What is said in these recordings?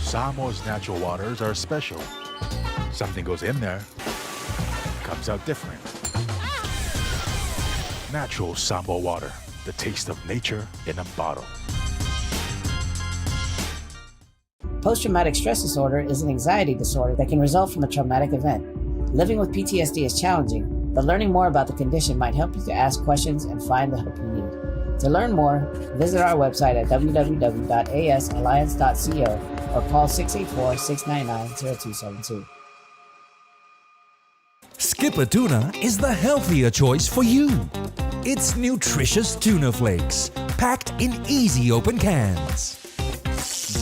Samoa's natural waters are special. Something goes in there, comes out different. Natural Samoa water, the taste of nature in a bottle. Post traumatic stress disorder is an anxiety disorder that can result from a traumatic event. Living with PTSD is challenging, but learning more about the condition might help you to ask questions and find the help you need. To learn more, visit our website at www.asalliance.co or call 684 699 0272. Skipper Tuna is the healthier choice for you. It's nutritious tuna flakes, packed in easy open cans.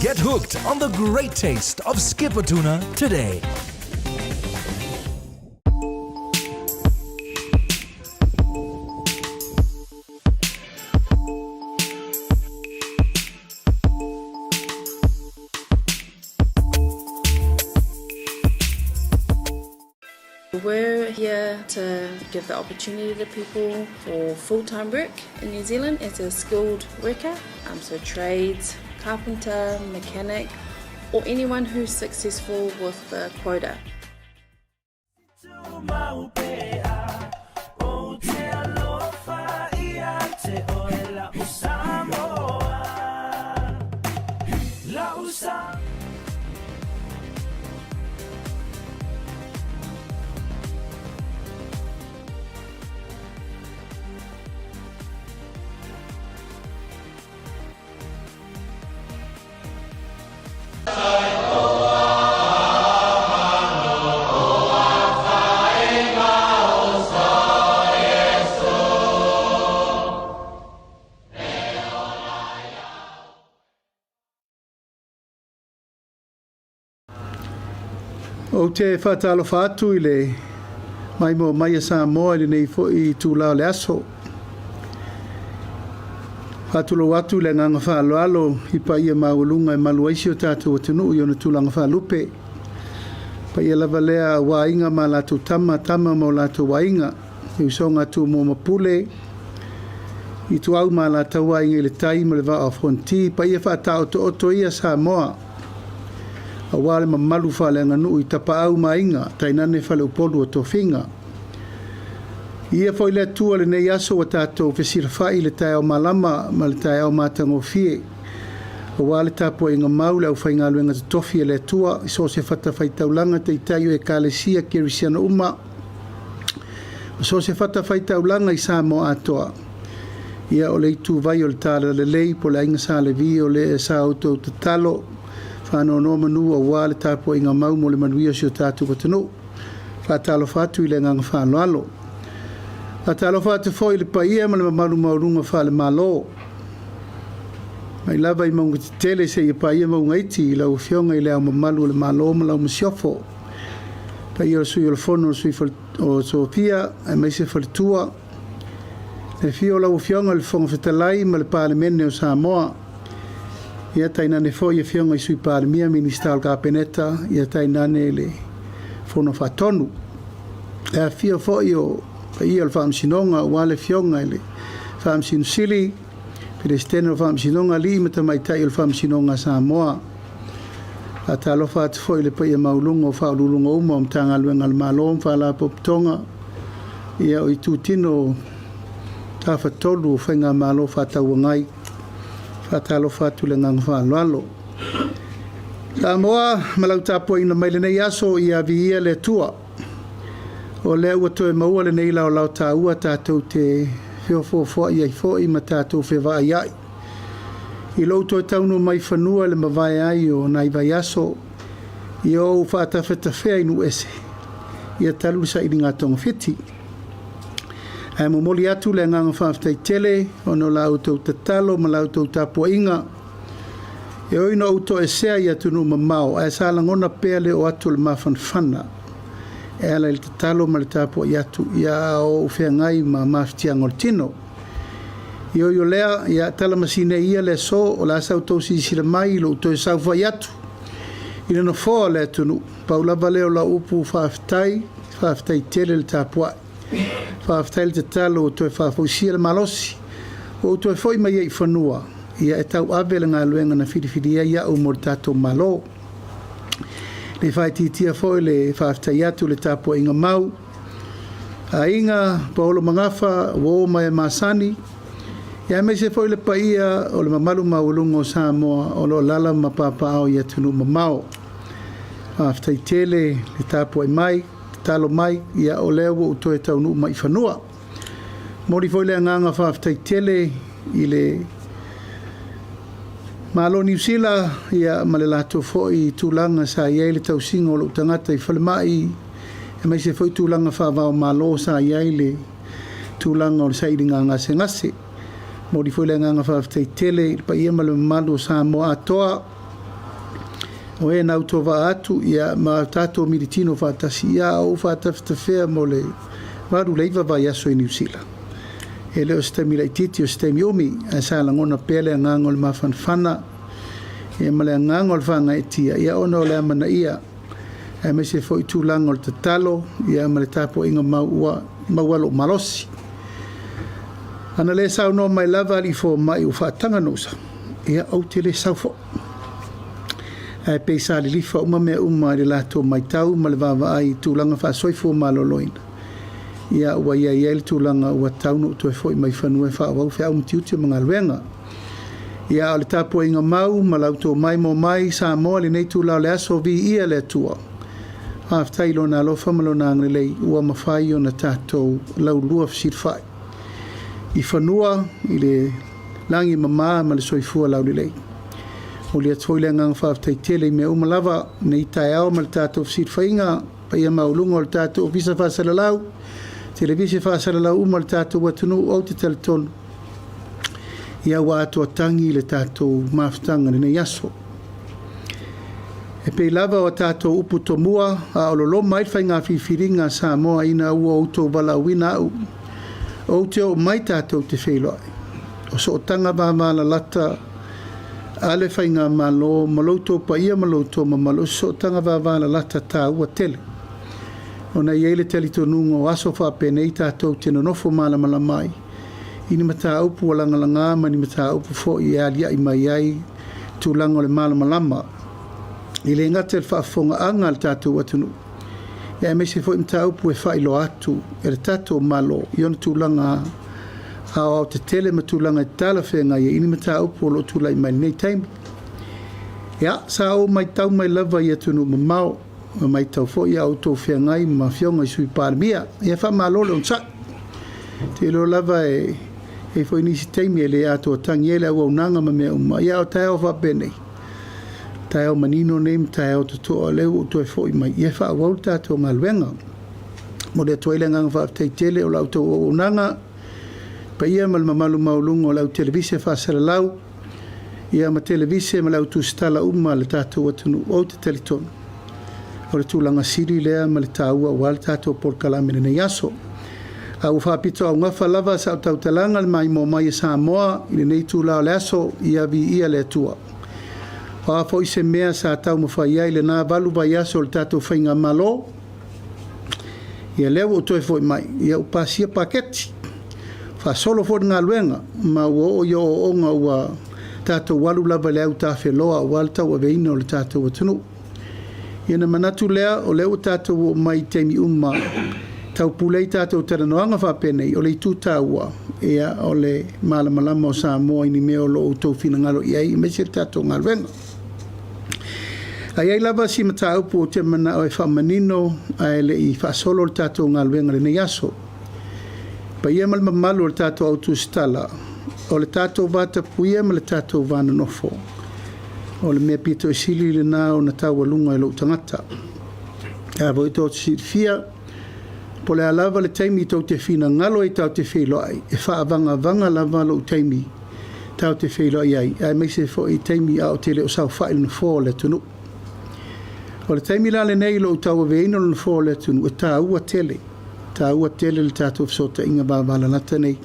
Get hooked on the great taste of Skipper Tuna today. We're here to give the opportunity to people for full-time work in New Zealand as a skilled worker, um, so trades, carpenter, mechanic, or anyone who's successful with the quota. Ou te faatalofa atu i le maimoa mai a Samoa i lenei foi itula o le aso. Faatulou atu i le agaga faaaloalo i paia maualuga e malu ai si o tatou atunuu i ona tulaga faalupe. Paia lava lea aua aiga ma latou tama, tama ma o latou aiga, le usoga a Tumua ma Pule, Ituau ma Alataua, Aiga i le Tai ma le Vaa o Fonoti, paia faataotooto ia Samoa, aua le mamalu faaleaganuu i Tapaau ma Aiga, tainane Faleupolu o Tofiga. Ia foi le Atua lenei aso ua tatou fesilafai i le taeao malama ma le taeao matagofie, aua le tapuaiga mau le aufaigaluega totofi a le Atua i so o se fatafaitaulaga taitai o Ekalesia Kerisiano uma, o so o se fatafaitaulaga i Samoa atoa. Ia o le ituvai o le Talalelei po o le Aiga Sa Levi o le sa outou tatalo faanonomanu aua le tapuaiga mau mo le manuia o si o tatou atunuu. Faatalofa atu i le agaga faaaloalo. Faatalofa atu foi i le paia ma le mamalu maualuga faale-Malo, mai lava i mauga tetele seia paia mauga iti i lau Afioga i Le Ao Mamalu o le Malo ma lau Masiofo, paia o le Sui o le Fono o Sui o Sofia aemaise Faletua, le afio o lau Afioga i le Fofoga Fetalai ma le Palemene o Samoa, ia tainane foi Afioga i Sui Palemia, Minisita o le Kapeneta, ia tainane le Fono Faatonu. Le afifio foi o paia o le Faamasinoga aua le Afioga i le Faamasino Sili, Peresetene o le Faamasinoga, Alii ma Tamaitai o le Faamasinoga a Samoa. Faatalofa atu foi i le paia maualuga o Faauluuluga uma o Matagaluega a le Malo ma Faalapotopotoga, ia o itutino tafatolu o Faigamalo Faatauagai. Faatalofa atu i le agaga faaaloalo. Samoa ma lau tapuaiga mai lenei aso ia viia le Atua. O lea ua toe maua lenei laolao taua tatou te feofoofoai ai foi ma tatou fevaaiai. I lou toe taunuu mai fanua i le mavae ai o nai vaiaso, ia ou faatafetafea i nuu ese, ia talu le sailiga togafiti. Ae momoli atu le agaga faafetai tele ona o la outou tatalo ma la outou tapuaiga. E ui ina ou toesea i atunuu mamao, ae sa lagona pea le oo atu o le mafanafana e ala i le tatalo ma le tapuai atu ia a o ou feagai ma mafatiaga o le tino. I oi o lea, ia tala masine ia le aso o le a sa outou silasila mai i lou toe saofai atu i le nofoa o le atunuu. Pau lava lea o lau upu faafetai, faafetai tele le tapuai. Faafetai le tatalo ua toe faafoisia le malosi, ua ou toe foi mai ai i fanua, ia e tauave le galuega na filifilia ai au mo le tatou Malo. Le faaitiitia foi le faafetai atu i le tapuaiga mau a aiga Paolo Magafa, uo ma e masani, ia aemaise foi le paia o le mamalu maualuga o Samoa o lo o alaala ma papaaao i atunuu mamao. Faafetai tele le tapuai mai, tatalo mai, ia o lea ua ou toe taunuu mai i fanua. Momoli foi le agaga faafetai tele i le Malo o Niu Sila ia ma le latou foi tulaga sa i ai le tausiga o lou tagata i falemai, aemaise foi tulaga faava o Malo sa i ai le tulaga o le sailiga gasegase. Momoli foi le agaga faafetai tele i le paia ma le mamalu o Samoa atoa o e na autovaa atu ia ma tatou militino faatasi ia a o ou faatafetafea mo le 8 i le 9 vaiaso i Niu Sila. E le o se taimi laitiiti o se taimi umi, ae sa lagona pea le agaga o le mafanafana ia ma le agaga o le faagaeetia ia ona o le amanaia aemaise foi tulaga o le tatalo ia ma le tapuaiga mau ua maua lou malosi. Ana le saunoa mai lava alii fomai ua faataga ona ou sau, ia ou te le sau foi. Ae pei sa lilifa uma mea uma i le latou matau ma le vaavaai i tulaga faasoifua maloloina, ia ua i ai ai le tulaga ua tatau ona ou toe foi mai i fanua e faaauau feau ma tiute ma galuega. Ia a o le tapuaiga mau ma la outou maimoa mai Samoa i lenei itula o le aso, viia le Atua. Faafetai i Lona alofa ma Lona agalelei ua mafai ona tatou laulua fesilafai i fanua i le lagi e mama ma le soifua laulelei. Momoli atu foi le agaga faafetai tele i mea uma lava i lenei taeao ma le tatou fesilafaiga, paia maualuga o le tatou Ofisa Faasalalau, Televise faasalalau uma a le tatou atunuu, ou te talitonu ia ua atoatagi le tatou mafutaga i lenei aso. E pei lava o a tatou upu tomua a o loloma ai le faiga filifiliga a Samoa ina ua outou valaauina au, ou te oo mai tatou te feiloai. O sootaga vavalalata a le Faigamalo ma lo outou paia ma lo outou mamalu, o se sootaga vavalalata taua tele. Ona e i ai le talitonuga o aso faapenei tatou te nonofo malamalama ai i ni mataupu ua lagalaga ma ni mataupu foi e alia'i mai ai tulaga o le malamalama, e le gata i le faafofogaaga a le tatou atunuu, aemaise foi mataupu e faailoa atu e le tatou Malo i ona tulaga aoaotetele ma tulaga e talafeagai ai i ni mataupu o lo o tulai mai i lenei taimi. Ia, sa ou matau mai lava i atunuu mamao, ma matau foi a outou feagai ma afioga i Sui Palemia. Ia faamalo le onosai. Ou te iloa lava e i ai foi nisi taimi e le atoatagi ai le auaunaga ma mea uma. Ia a o taeao faapenei, taeao manino nei ma taeao totoa, o lea ua ou toe foi mai, ia e faaauau le tatou galuega. Momoli atu ai le agaga faafetai tele o la outou auaunaga, paia ma le mamalu maualuga o le au televise faasalalau, ia ma televise ma le au tusitala uma a le tatou atunuu. Ou te talitonu, o le tulaga sili lea ma le taua aua le tatou polokalame i lenei aso. A ua faapitoaugafa lava sau tautalaga i le maimoa mai a Samoa i lenei itula o le aso, ia viia le Atua. O a foi se mea sa taumafai ai i lena valu vaiaso o le tatou Faigamalo, ia lea ua ou toe foi mai, ia ua pasia paketi, faasolo foi le galuega, ma ua oo i ooooga ua tatou alu lava i le autafeloa aua le tauaveina o le tatou atunuu. Ia ona manatu lea, o lea ua tatou oo mai i taimi uma taupule ai tatou talanoaga faapenei, o le itu taua, ia o le malamalama o Samoa i ni mea o lo o outou finagalo i ai, aemaise le tatou galuega. A i ai lava si mataupu ou te manao e faamanino ae le i faasolo le tatou galuega i lenei aso. Paia ma le mamalu o le tatou au tusitala, o le tatou vatapuia ma le tatou va nonofo, o le mea pito i sili lena ona taualuga e lou tagata. A foi tou te silafia, po o le a lava le taimi tou te finagalo ai tatou te feiloai, e faavagavaga lava lou taimi tatou te feiloai ai, aemaise foi i taimi a o te le o saofai i le nofoa o le atunuu. O le taimi la lenei i lou tauaveina o le nofoa o le atunuu, e taua tele, taua tele le tatou fesootaiga vavalalata nei.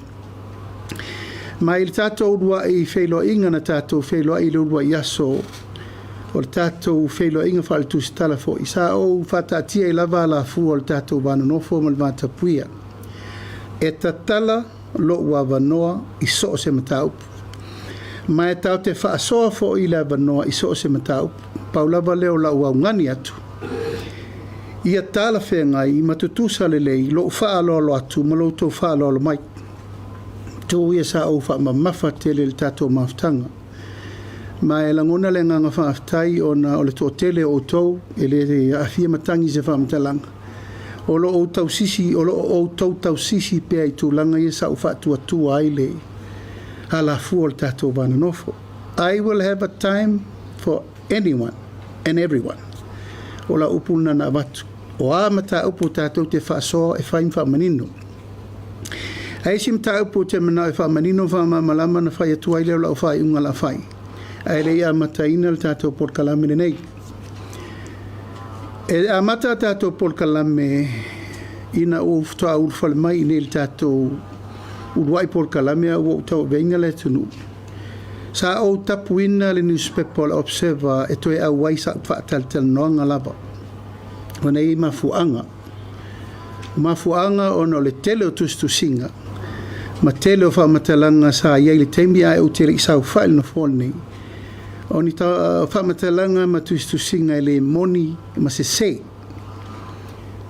Ma i le tatou uluai feiloaiga na tatou feiloai i le uluai aso o le tatou feiloaiga faaletusitala foi, sa ou faataatia ai lava alafua o le tatou va nonofo ma le va tapuia. E tatala lou avanoa i so o se mataupu. Ma e tatou te faasoa foi i le avanoa i so o se mataupu. Pau lava lea o lau augani atu. Ia talafeagai ma tutusa lelei lou faaaloalo atu ma lo outou faaaloalo mai. Tuu ia sa ou faamamafa tele i le tatou mafutaga. Ma e lagona le agaga faafetai ona o le toatele o outou e le aafia matagi i se faamatalaga. O lo o tausisi, o lo o outou tausisi pea i tulaga ia sa ou faatuatua ai le alafua o le tatou va nonofo. I will have a time for anyone and everyone. O lau upu lena na avatu. O a mataupu tatou te faasoa e fai ma faamanino. Ae isi mataupu ou te manao e faamanino ma faamalamalama ona fai atu ai lea o lau faaiuga o le a fai, ae le i amataina le tatou polokalame lenei. E amata a tatou polokalame ina ua ou faatoa ulufale mai i inei i le tatou uluai polokalame a ua ou tauaveina le atunuu. Sa ou tapuina le newspaper o le Observer e toe auai i sau faatalatalanoaga lava ona e i ai mafuaaga. O mafuaaga ona o le tele o tusitusiga ma tele o faamatalaga sa i ai i le taimi ae ou te le i saofai i le nofoa lenei. O ni faamatalaga ma tusitusiga e le moni ma sese.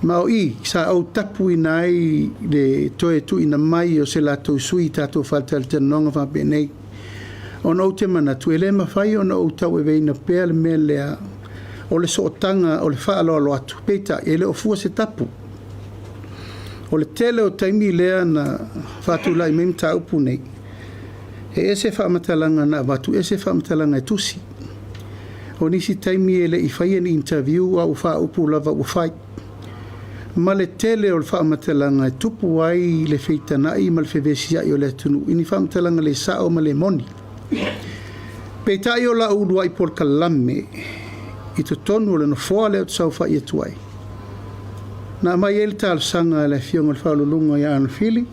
Ma o i sa ou tapuina ai le toe tuuina mai o se latou sui i tatou faatalatalanoaga faapenei, ona ou te manatu e le mafai ona ou tauaveina pea le mea lea o le sootaga o le faaaloalo atu, peitai, e le o fua se tapu. O le tele o taimi lea na faatulai mai mataupu nei, e ese faamatalaga na avatu, ese faamatalaga e tusi. O nisi taimi e le i faia ni interview a ua faaupu lava ua fai. Ma le tele o le faamatalaga e tupu ai le feitana'i ma le fevesia'i o le atunuu i ni faamatalaga le sa'o ma le moni. Peitai o lau uluai polokalame i totonu o le nofoa lea ou te saofai atu ai, na aumai ai le talosaga a le Afioga i le Faauluuluga ia Arnold Fili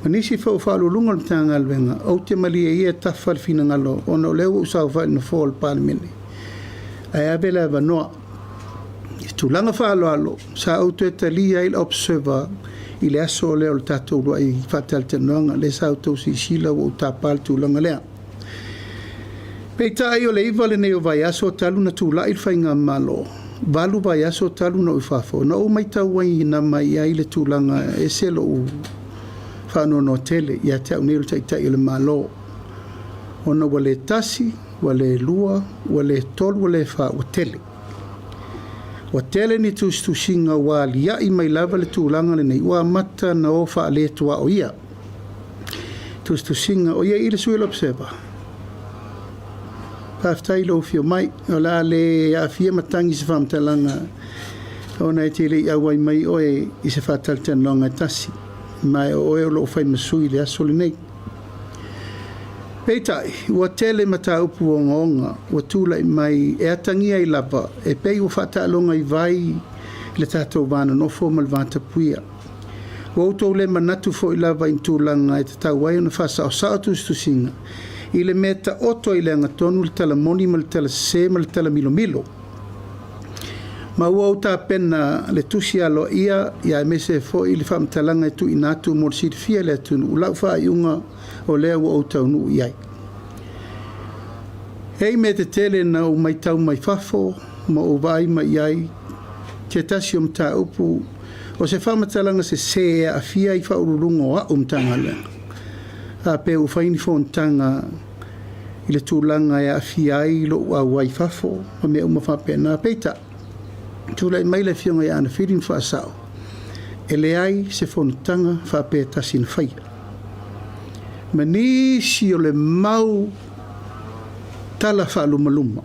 ma nisi foi o Faauluuluga o le Matagaluega, ou te malie ia e tafa le finagalo ona o lea ua ou saofai i le nofoa o le Palemene ae ave le avanoa. I tulaga faaaloalo, sa ou toe talia ai le Observer i le aso lea o le tatou uluai faatalatalanoaga, lea sa outou silasila ua ou tapa le tulaga lea. Peitai o le 9 lenei o vaiaso talu ona tulai le faigamalo, 8 vaiaso talu ona ou i fafo, na ou matauina mai ai le tulaga e ese lou faanoanoa tele ia te au nei o le Taitai o le Malo, ona ua le tasi, ua le lua, ua le tolu, ua le fa, ua tele. Ua tele ni tusitusiga ua alia'i mai lava le tulaga lenei ua amata ona o faaletoaoia. Tusitusiga, o i ai i le sui o le Observer? Faafetai i lou afio mai. O le a le aafia matagi i se faamatalaga ona e te le i auai mai oe i se faatalatalanoaga e tasi, ma o oe o lo o fai ma sui i le aso lenei. Peitai, ua tele mataupu ogaoga ua tulai mai e atagia ai lava e pei ua faataaloga i vai le tatou va nonofo ma le va tapuia. Ua outou le manatu foi lava i ni tulaga e tatau ai ona faasaosao tusitusiga i le mea taoto i le agatonu le tala moni ma le tala sese ma le tala milomilo. Ma ua ou tapena le tusi aloaia ia aemaise foi le faamatalaga e tuuina atu mo le silafia e le atunuu lau faaiuga o lea ua ou taunuu i ai. E i mea tetele na ou matau mai fafo ma ou vaai mai i ai, se tasi o mataupu o se faamatalaga sese e aafia ai faauluuluga o a'u Matagaluega, a pe ua fai ni fonotaga i le tulaga e aafia ai lo'u auai i fafo ma mea uma faapena. Peitai, tulai mai le Afioga ia Ana Fili ma faasa'o, e leai se fonotaga faapea e tasi na faia. Ma nisi o le mau tala faalumaluma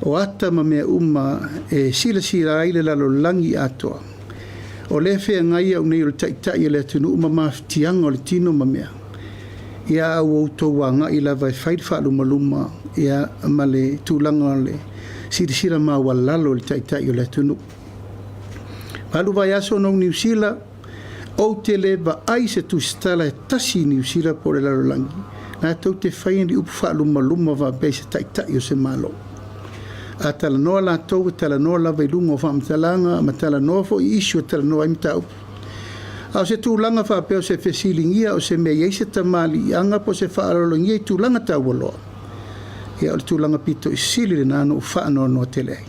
o ata ma mea uma e silasila ai le lalolagi atoa, o lea e feagai au nei o le Taitai o le atunuu ma mafatiaga o le tino ma mea, ia a ua outou agai lava e fai le faalumaluma ia ma le tulaga o le silasila maualalo i le Taitai o le atunuu. 8 vaiaso na ou Niu Sila, Ou te le vaai i se tusitala e tasi i Niu Sila po o le lalolagi latou te faia ni upu faalumaluma faapea i se taitai o se Malo. A talanoa latou, e talanoa lava i luga o faamatalaga ma talanoa foi i issue e talanoa ai mataupu. A o se tulaga faapea o se fesiligia o se mea e i ai se tamaliiaga po o se faaaloalogia i tulaga taualoa, ia o le tulaga pito i sili lena na ou faanoanoa tele ai.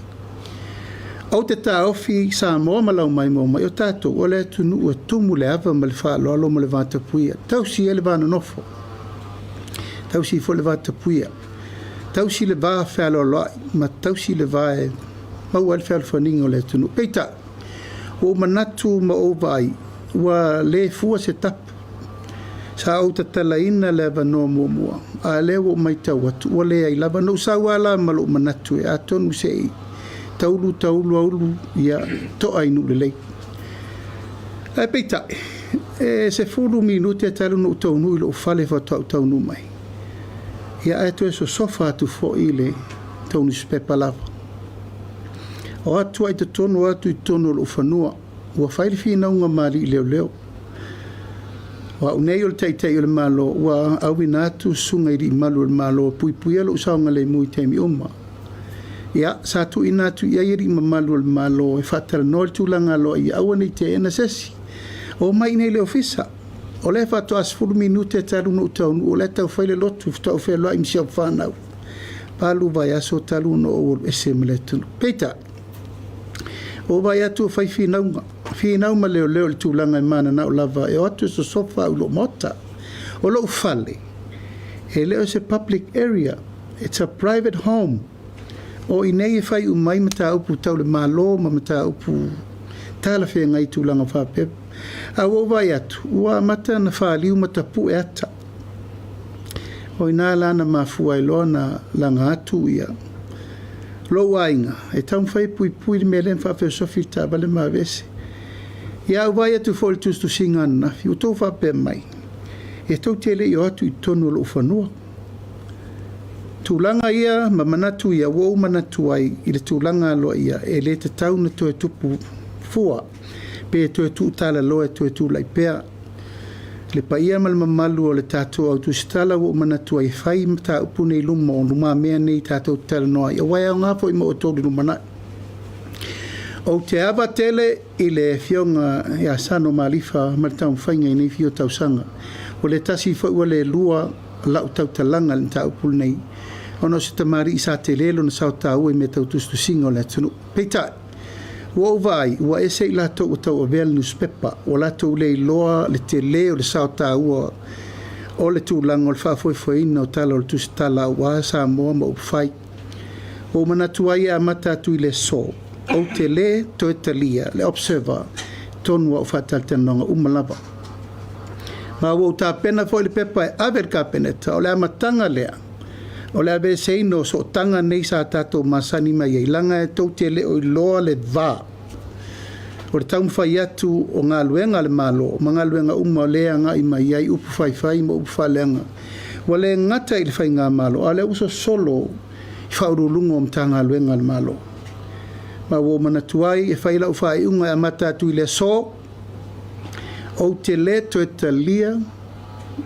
Ou te taofi Samoa ma lau maimoa mai, o tatou o le atunuu e tumu le ava ma le faaaloalo ma le vatapuia. Tausi ai le va nonofo, tausi foi le vatapuia, tausi le va fealoaloai ma tausi le va e maua ai le fealofaniga o le atunuu. Peitai, ua ou manatu ma ou vaai, ua le fua se tapu. Sa ou tatalaina le avanoa muamua, a lea ua ou matau atu, ua leai lava. Na ou sau lava la ma lou manatu e atonu se i taulu taulu aulu ia to'a i nuu lelei. Ae peitai, e 10 minute talu ona ou taunuu i lou fale faatoa ou taunuu mai. Ia ae toe sosofa atu foi le tou nusipepa lava. O atu ai totonu o atu i totonu o lou fanua. Ua fai le finauga ma alii leoleo. O au nei o le Taitai o le Malo, ua auina atu susuga i alii malu o le Malo e puipuia lou saogalemu i taimi uma. Ia, sa tuuina atu i ai alii mamalu o le Malo e faatalanoa le tulaga aloaia, aua ne i teena se isi. Omai i inei i le ofisa. O lea faatoa 10 minute talu ona ou taunuu, o la e tau fai le lotu, faatoa ou feiloai ma si au fanau. Valu vaiaso talu ona ou alu ese ma le atunuu. Peitai, ua ou vaai atu o fai finauga, finau ma leoleo i le tulaga e mananao lava e o atu e sosofa au i lou maota. O lou fale, e le o se public area, it's a private home. O i inei e fai uma ai mataupu tau le Malo ma mataupu talafeagai i tulaga faapea. A ua ou vaai atu, ua amata ona faliu ma tapue ata. O i ina la na mafua ai loa ona laga atu ia lou aiga e taumafai e puipui le mea lea ma faafeosofi le taavale ma aveese. Ia a ou vaai atu foi i le tusitusiga ananafi, ua outou faapea mai, e tou te le i o atu i totonu o lou fanua. Tulaga ia ma manatu ia ua ou manatu ai i le tulaga aloaia e le tatau ona toe tupu fua pe toe tuutalaloa e toe tulai pea le paia ma le mamalu o le tatou au tusitala ua ou manatu ai e fai mataupu nei i luma o lumamea nei tatou te talanoa ai aua e aoga foi mo outou i le lumanai. Ou te ava tele i le Afioga ia Sano Malifa ma le taumafaiga i nei fia tausaga. Ua le tasi foi ua le lua lau tautalaga i le mataupu lenei ona o se tamalii sa tele lona sao taua i mea tau tusitusiga o le atunuu. Peitai, ua ou vaai, ua ese i latou ua tauavea le nusipepa, ua latou le iloa le tele o le sao taua o le tulaga o le faafoefoeina o tala o le tusitala aua Samoa ma upufai. Ua ou manatu ai e amata atu i le aso, ou te le toe talia le Observer i totonu o au faatalatalanoaga uma lava. Ma ua ou tapena foi le pepa e ave i le Kapeneta, o le amataga lea o le aveeseina o sootaga nei sa tatou masani mai ai, leaga e tou te le o iloa le va o le taumafai atu o galuega a le Malo ma galuega uma o lea e agai mai ai upu faifai ma upu faaleaga. Ua le gata i le Faigamalo, a o lea ua sosolo i Faauluuluga o Matagaluega a le Malo. Ma ua ou manatu ai e fai lau faaiuga e amata atu i le aso, ou te le toe talia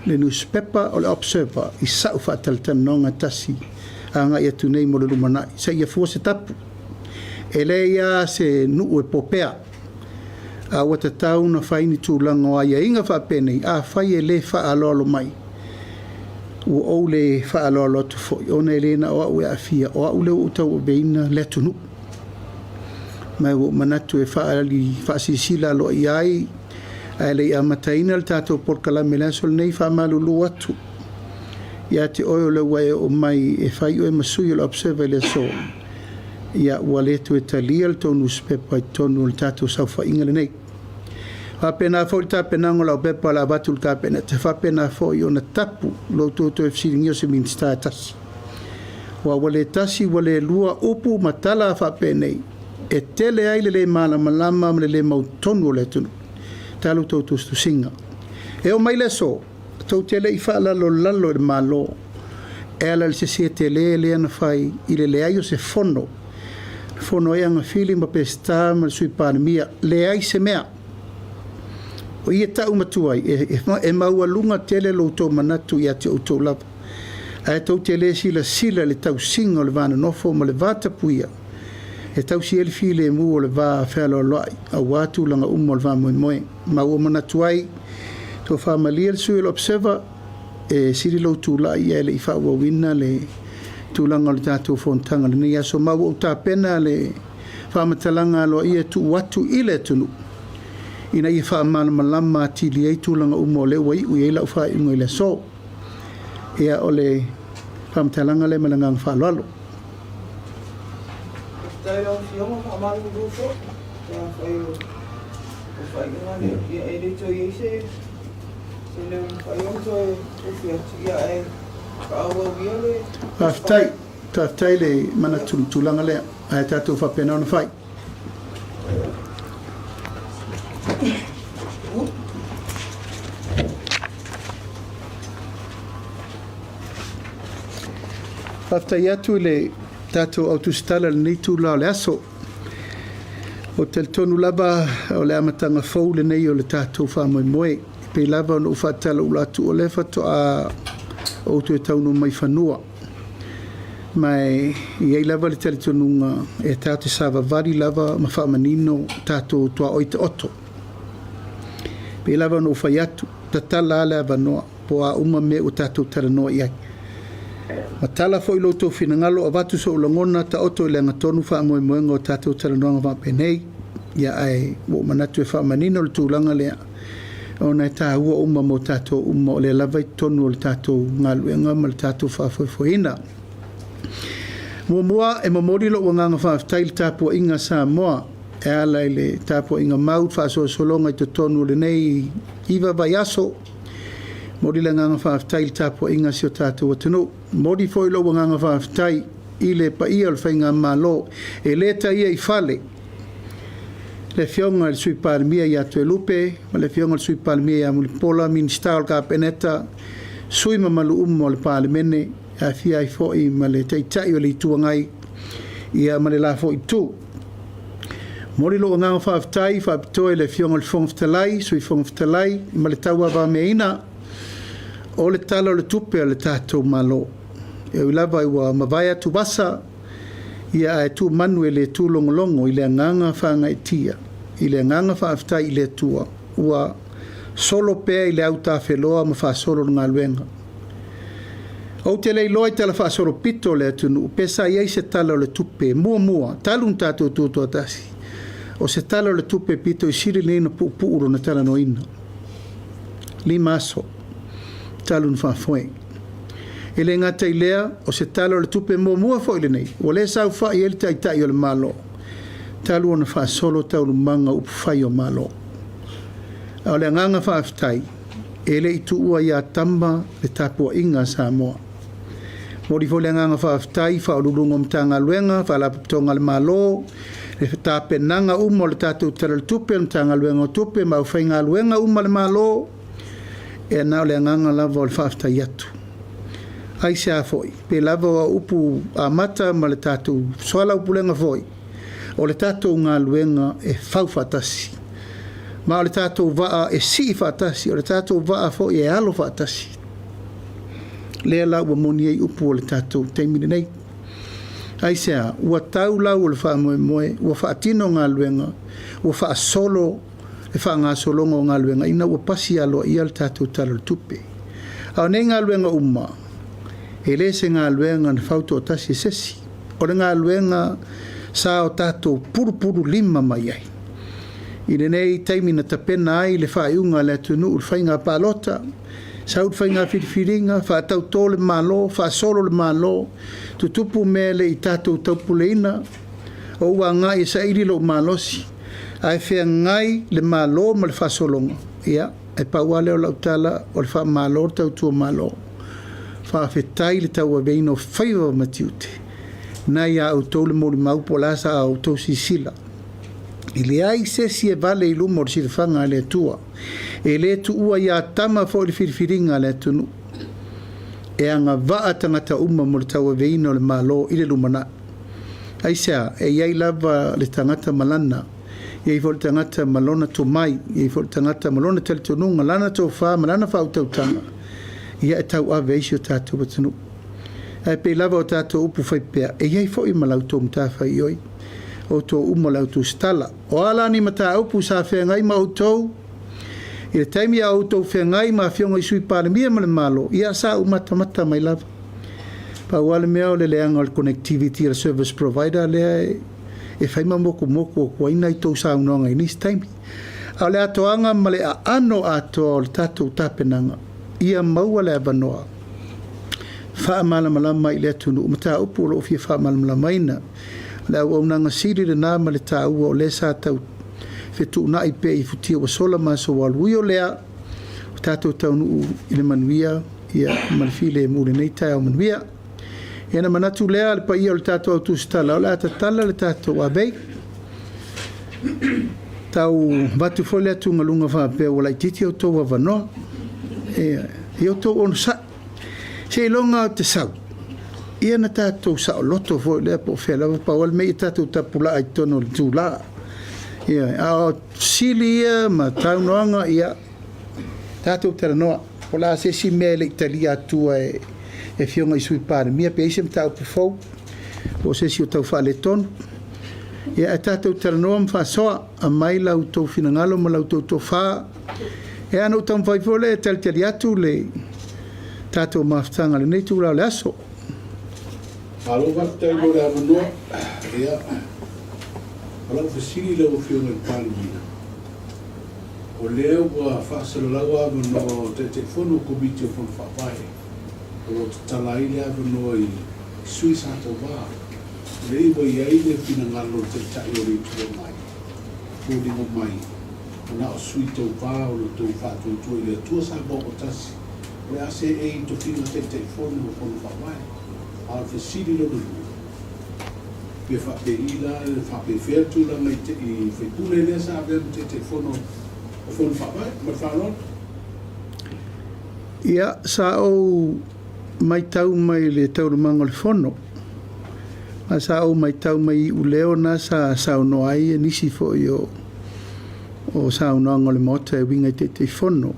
le nusipepa o le Observer i sa'u faatalatalanoaga tasi agai atu nei mo le lumanai, seia fua se tapu. E leai lava se nuu e popea, a ua tatau ona fai ni tulaga o aiaiga faapenei, afai e le faaaloalo mai, ua ou le faaaloalo atu foi, ona e le na o au e aafia, o au lea ua ou tauaveina le atunuu. Ma ua ou manatu e faaali faasilasila aloaia ai, ae le i amataina le tatou polokalame i le aso lenei, faamalulu atu ia te oe o lea ua e oo mai e fai oe ma sui o le Observer i le aso, ia ua le toe talia le tou nusipepa i totonu o le tatou saofaiga lenei. Faapena foi le tapenaga o lau pepa o le a avatu i le Kapeneta, faapena foi ona tapu lo outou toe fesiligia o se Minisita e tasi. Aua ua le tasi ua le lua upu ma tala faapenei e tele ai le le malamalama ma le le mautonu o le atunuu. Talu tou tusitusiga. E oo mai le aso, tou te le i faalalolalo i le Malo e ala i le sese tele lea na fai i le leai o se fono. Na fono ai Agafili ma Peseta ma le Sui Palemia. Leai se mea. O i e tau matua ai, e maualuga tele lo outou manatu ia te outou lava. Ae tou te le silasila i le tausiga o le va nonofo ma le va tapuia e tausi ai le filemu o le va fealoaloai aua tulaga uma o le faamoemoe. Ma ua manatu ai, tofa malie le sui o le Observer, e sili lou tulai ae le i faaauauina le tulaga o le tatou fonotaga i lenei aso. Ma ua ou tapena le faamatalaga aloaia e tuu atu i le atunuu ina ia faamalamalama atili ai tulaga uma o lea ua iu i ai lau faaiuga i le aso. Ia, o le faamatalaga lea ma le agaga faaaloalo. Faafetai i lau Afioga, faamalulu foi pe afai o le faaiuga lea, ia e le toe i ai se se leo e mafai ona toe ofi atu, ia ae faaauau ia le Faafetai, faafetai le manatu i le tulaga lea, ae tatou faapena ona fai. Faafetai atu i le tatou au tusitala i lenei itula o le aso. Ou te talitonu lava o le amataga fou lenei o le tatou faamoemoe. E pei lava ona ou faatalaula atu o lea faatoa ou toe taunuu mai fanua. Ma e i ai lava le talitonuga e tatou te savavali lava ma faamanino tatou tuaoi taoto. E pei lava ona ou fai atu, tatala lava le avanoa po o a uma mea ua tatou talanoa i ai. Matala foi lo outou finagalo, avatu sou lagona, taoto i le agatonu faamoemoega o tatou talanoaga faapenei. Ia ae ua ou manatu e faamanino le tulaga lea, ona e taua uma mo tatou uma o lea lava i totonu o le tatou galuega ma le tatou faafoefoeina. Muamua, e momoli lou agaga faafetai i le tapuaiga a Samoa e ala i le tapuaiga mau i le faasolosologa i totonu o lenei 9 vaiaso. Momoli le agaga faafetai i le tapuaiga a si o tatou atunuu. Momoli foi lou agaga faafetai i le paia o le Faigamalo e le taia i fale, le Afioga i le Sui Palemia ia Toelupe ma le Afioga i le Sui Palemia ia Mulipola, Minisita o le Kapeneta, sui usufono mamalu uma o le Palemene, e aafia ai foi ma le Taitai o le Itu Agai ia ma le la foi Itu. Momoli lou agaga faafetai faapitoa i le Afioga i le Fofoga Fetalai, Sui Fofoga Fetalai ma le tauavameaina o le Tala o le Tupe a le tatou Malo. E ui lava ua mavae atu vasa, ia ae tumanu e le tūlogologo i le agaga faagaeetia, i le agaga faafetai i le Atua ua solo pea i le autafeloa ma faasolo le galuega. Ou te le iloa i tala faasolopito o le atunuu pe sa i ai se Tala o le Tupe muamua talu ona tatou tutoatasi, o se Tala o le Tupe pito i sili lenei ona puupuu lona talanoaina. 5 aso talu ona faafoe. E le gata i lea, o se Tala o le Tupe muamua foi lenei ua le saofai ai le Taitai o le Malo talu ona faasolo taualumaga o upufai o Malo. A o le agaga faafetai, e le i tuua ia Tama le tapuaiga a Samoa. Momoli foi le agaga faafetai i Faauluuluga o Matagaluega, Faalapotopotoga a le Malo, le tapenaga uma o le tatou Tala o le Tupe, le Matagaluega o Tupe ma aufaigaluega uma a le Malo, e na o le agaga lava o le faafetai atu. Aisea foi, pei lava o au upu amata ma le tatou soalaupulega foi, o le tatou galuega e fau faatasi. Ma o le tatou vaa e sii faatasi, o le tatou vaa foi e alo faatasi. Lea la ua moni ai upu o le tatou taimi lenei. Aisea, ua tau lau o le faamoemoe, ua faatino galuega, ua faasolo le faagasologa o galuega ina ua pasi aloaia le tatou Tala o le Tupe. A o nei galuega uma, e le se galuega na fau toatasi e sesi. O le galuega sa o tatou pulupulu lima mai ai. I lenei taimi na tapena ai le faaiuga a le atunuu i le faiga palota, sau le faiga filifiliga, faatautō le Malo, faasolo le Malo, tutupu mea e le i tatou taupuleina, o ua agai e saili lou malosi, ae feagai le Malo ma le faasologa, ia, e pau lava lea o lau tala, o le faamalo le tautua Malo. Faafetai le tauaveina o faiva ma tiute, na ia outou le molimau po o le a sa outou silasila. E leai se isi e vale i luma o le silafaga a le Atua. E le tuua ia Tama foi le filifiliga a le atunuu. E agavaa tagata uma mo le tauaveina o le Malo i le lumanai. Aisea? E i ai lava le tagata ma lana, e i ai foi le tagata ma lona tomai, e i ai foi le tagata ma lona talitonuga, lana tofa ma lana faautautaga, ia e tauave ai si o tatou atunuu. Ae pei lava o tatou upu fai pea, e i ai foi ma la outou matafaioi, outou uma o le autusitala. O a la ni mataupu sa feagai ma outou i le taimi a outou feagai ma Afioga i Sui Palemia ma le Malo, ia sa ou matamata mai lava. Pau lava le mea o le leaga o le connectivity a le service provider lea e fai ma motumotu atu ai nai tou saunoaga i nisi taimi. A o le atoaga ma le aano atoa o le tatou tapenaga, ia maua le avanoa faamalamalama i le atunuu mataupu o lo o fia faamalamalamaina. O le auaunaga sili lena ma le taua o lea sa tau fetuunai pea i futia ua sola ma aso ua alu. Ui o lea, ua tatou taunuu i le manuia ia ma le filemu i lenei taeao manuia. Ia ona manatu lea le paia o le tatou au tusitala, o le a tatala le tatou avei. Tau avatu foi le atugaluga faapea ua laitiiti outou avanoa. Ia, ia outou onosai. Seiloga ou te sau, ia na tatou saoloto foi lea po o fea lava, pau lava le mea ia tatou tapulaa i totonu o le itula. Ia, a o fesili ia ma saunoaga, ia, tatou talanoa. Po o le a se isi mea e le i talia atua e Afioga i Sui Palemia, pe i ai se mataupu fou, po o se isi o tau faaletonu. Ia, ae tatou talanoa ma faasoa, aumai la outou finagalo ma la outou tofa. Ia, ona ou taumafai foi lea e talitali atu le tatou mafutaga i lenei itula o le aso. Malo faafetai mo le avanoa. Ia, o lau fesili i lau Afioga i le Palemia, o lea ua faasalalau avanoa o Taitaifono o Komiti o Fono Faavae o lo o tatala ai le avanoa i sui sa tauva, o lea ua i ai le finagalo o le Taitai o le Itu Agai, foliga mai ua na o sui tauva o lo outou faatuatua i le Atua Samoa ua tasi, o le a seei i tofiga Taitaifono o Fono Faavae. A o le fesili lona lua, pe faapei la, faapefea le tulaga i i faipule lea sa avea ma Taitaifono o Fono Faavae? Ma le faaaloalo. Ia, sa ou matau mai i le taualumaga o le Fono, ma sa ou matau mai i iuleo na sa saunoa ai nisi foi o o saunoaga o le Maota e uiga i Taitaifono.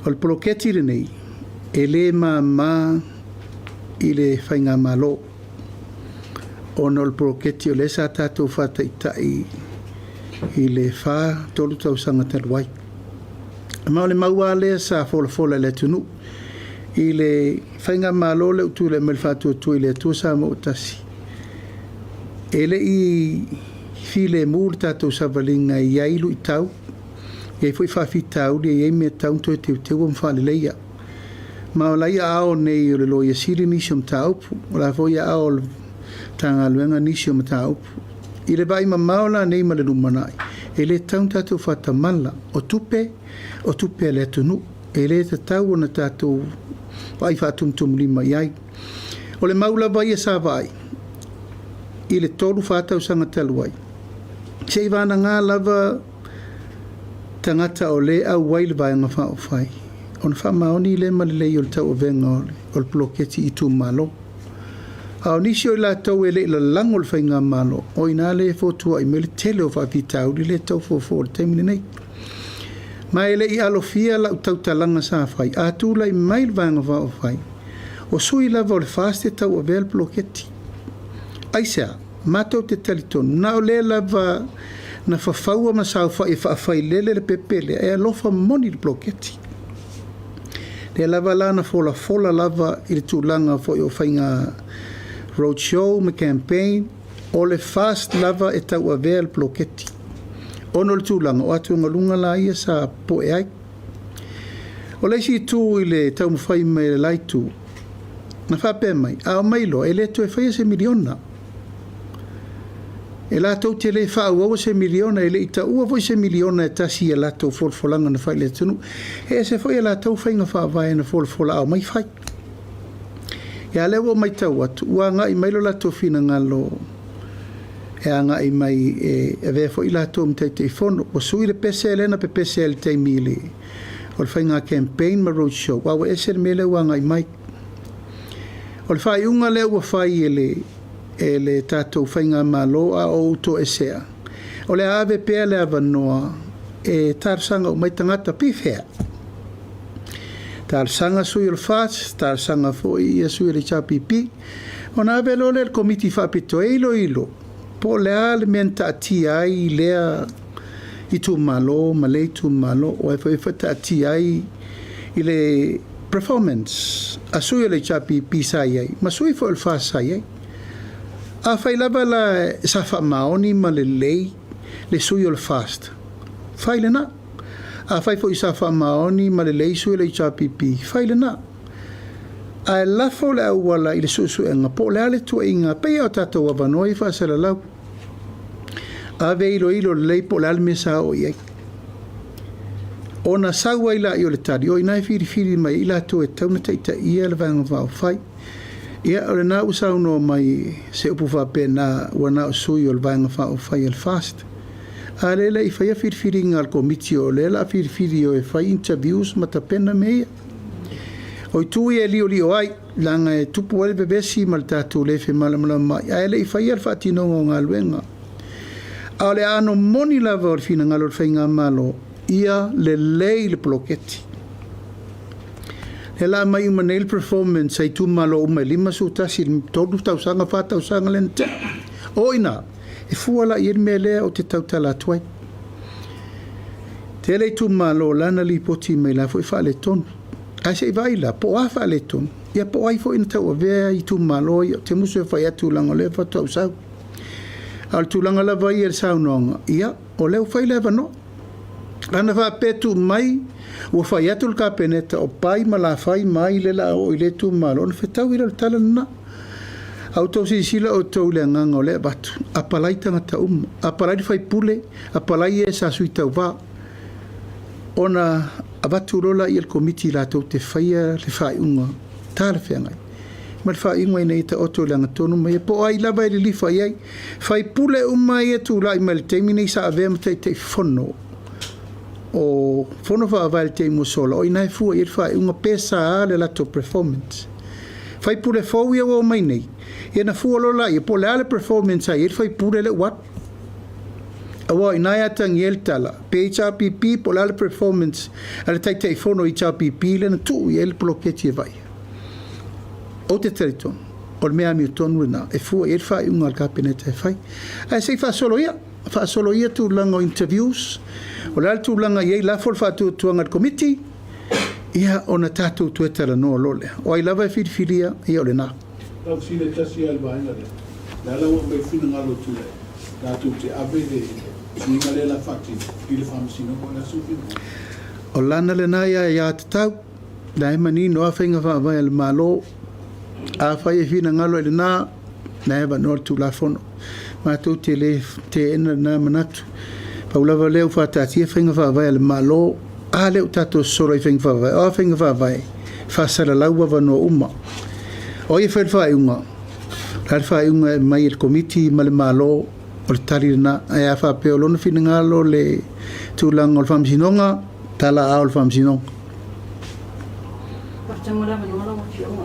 O le poloketi lenei, e le mama i le Faigamalo, ona o le poloketi o lea sa tatou faataitai i le 4, 3 tausaga talu ai. Ma o le mau lava lea sa folafola i le atunuu i le Faigamalo lea ua tulai mai le Faatuatua i le Atua Samoa ua Tasi, e le i filemu le tatou savaliga, e i ai luitau, e i ai foi faafitauli, e i ai mea e tatau ona toe teuteua ma faaleleia. Ma o la e i aao nei o le Loia Sili nisi o mataupu, o la foi e i aao o le Matagaluega nisi o mataupu. I le vaai mamao la nei ma le lumanai, e le tatau ona tatou faatamala, o tupe, o tupe a le atunuu, e le tatau ona tatou vaai faatumutumulima i ai. O le mau lava ia sa vaai i le 3, 4 tausaga talu ai, seivagana lava tagata o lea e auai le Vaega Faaupufai, ona faamaoni lea ma lelei o le tauavega o le poloketi i itumalo. A o nisi o i latou e le i lalago le Faigamalo, o i ina lea e fotuai mai le tele o faafitauli lea e tau fofo i le taimi lenei. Ma e le i alofia lau tautalaga sa fai, a tulai mai le Vaega Faaupufai, o sui lava o le FAST e tauavea le poloketi. Aisea? Matou te talitonu, na o lea lava na fafaua ma saofai e faafailele le pepe lea, e alofa moni le poloketi. Lea lava la na folafola lava i le tulaga foi o faiga road show ma campaign, o le FAST lava e tauavea le poloketi. Ona o le tulaga o atugaluga la ia sa popoe ai. O le isi itu i le taumafai mai a le la itu, na faapea mai, a omai loa, e le toe faia se miliona. E latou te le faaauaua se miliona, e le i taua foi se miliona e tasi i a latou folafolaga na fai i le atunuu. E ese foi a latou faiga faavae na folafola a omai fai. Ia a lea ua ou matau atu, ua agai mai lo latou finagalo e agai mai e avea foi latou ma Taitaifono. Ua sui le pese lea na pepese ai i le taimi o le faiga campaign ma road show, a ua ese le mea lea ua agai mai. O le faaiuga lea ua fai e le e le tatou Faigamalo a o ou toesea, o le a ave pea le avanoa e talosaga uma ai tagata pi fea. Talosaga sui o le FAST, talosaga foi ia sui o le HRPP, ona ave loa lea i le Komiti Faapitoa e iloilo po o le a le mea na taatia ai lea itumalo ma lea itumalo, o ai foi e taatia ai i le performance a sui o le HRPP sa i ai ma sui foi o le FAST sa i ai. Afai lava la sa faamaoni ma lelei le sui o le FAST, fai lena. Afai foi sa faamaoni ma lelei sui o le HRPP, fai lena. Ae lafo le auala i le suesuega po o le a le tuuaiga pei lava o tatou avanoa ia faasalalau. Ave e iloilo lelei po o le a le mea sa oo i ai. Ona sau ai laia o le tali, o i ina e filifili mai ai i latou e tatau ona taitaia le Vaega Faaupufai. Ia, o lena ua saunoa mai se upu faapena ua na o sui o le Vaega Faaupufai a le FAST. A lea e le i faia filifiliga a le Komiti o lea o le a filifili e o e fai interviews ma tapena mea ia. O itu ia e liolio ai, leaga e tupu ai le vevesi ma le tatou le femalamalamaai ae le i faia le faatinoga o galuega. A o le aano moni lava o le finagalo o le Faigamalo, ia lelei le poloketi. Lea la aumai uma nei le performance a itumalo uma e 51 i le 3 tausaga, 4 tausaga lea na tea. O i ina, e fua la i ai le mea lea ou te tautala atu ai. Tele itumalo o la na lipoti mai la foi faaletonu. Ae se i vaai la, po o a faaletonu, ia po o ai foi na tauavea itumalo ia. Ou te musu e fai atu leaga o lea faatoa ou sau. A o le tulaga lava ia i le saunoaga, ia, o lea ua fai le avanoa. Ana faapea e tuu mai, ua fai atu le Kapeneta o Pai ma Lafai ma ai lea o le a oo i lea itumalo, ona fetaui lea o le tala lena. A outou silasila outou i le agaga o lea e avatu, apalai tagata uma, apalai le faipule, apalai e sa sui tauva, ona avatu loa lea i le Komiti latou te faia le faaiuga talafeagai ma le faaiuga ina ia taoto i le agatonu ma ia po o ai lava e lilifa i ai. Faipule uma ia e tulai mai i le taimi nei sa avea ma Taitaifono o Fono Faavae i le taimi ua sola, o i ina e fua i ai le faaiuga pe sa le latou performance. Faipule fou ia ua omai nei, ia na fua loa laia po o le a le performance sa i ai le faipule lea ua alu. Aua o i ina e atagia ai le tala, pe HRPP po o le a le performance a le Taitaifono HRPP lea na tuu i ai le poloketi e vaaia. Ou te talitonu, o le mea amiotonu lena e fua i ai le faaiuga a le Kapeneta e fai. Ae se i faasolo ia, faasolo ia tulaga o interviews, o le a le tulaga e i ai, lafo le faatuatuaga i le Komiti, ia ona tatou toe talanoa loa lea. O ai lava e filifilia, ia o lena. Lau fesili e tasi lava i le vaega lea, o le a la ua aumai finagalo Tuilaepa latou te ave le suiga lea o le a faatino i le Faamasinoga? O le a sou finagalo? O lana lena ia tatau. La e manino lava faiga faavae a le Malo. Afai e finagalo i lena, la e avanoa le Tulafono. Matou te le teena lena manatu. Pau lava lea ua faataatia faiga faavae a le Malo, a lea ua tatou sosolo i faiga faavae. O a faiga faavae? Faasalalau avanoa uma. O ai e fai le faaiuga? O le a le faaiuga e aumai e le Komiti ma le Malo, o le tali lena. Ae a faapea o lona finagalo le tulaga o le Faamasinoga, tala aao le Faamasinoga. Faafetai mo le avanoa lau Afioga.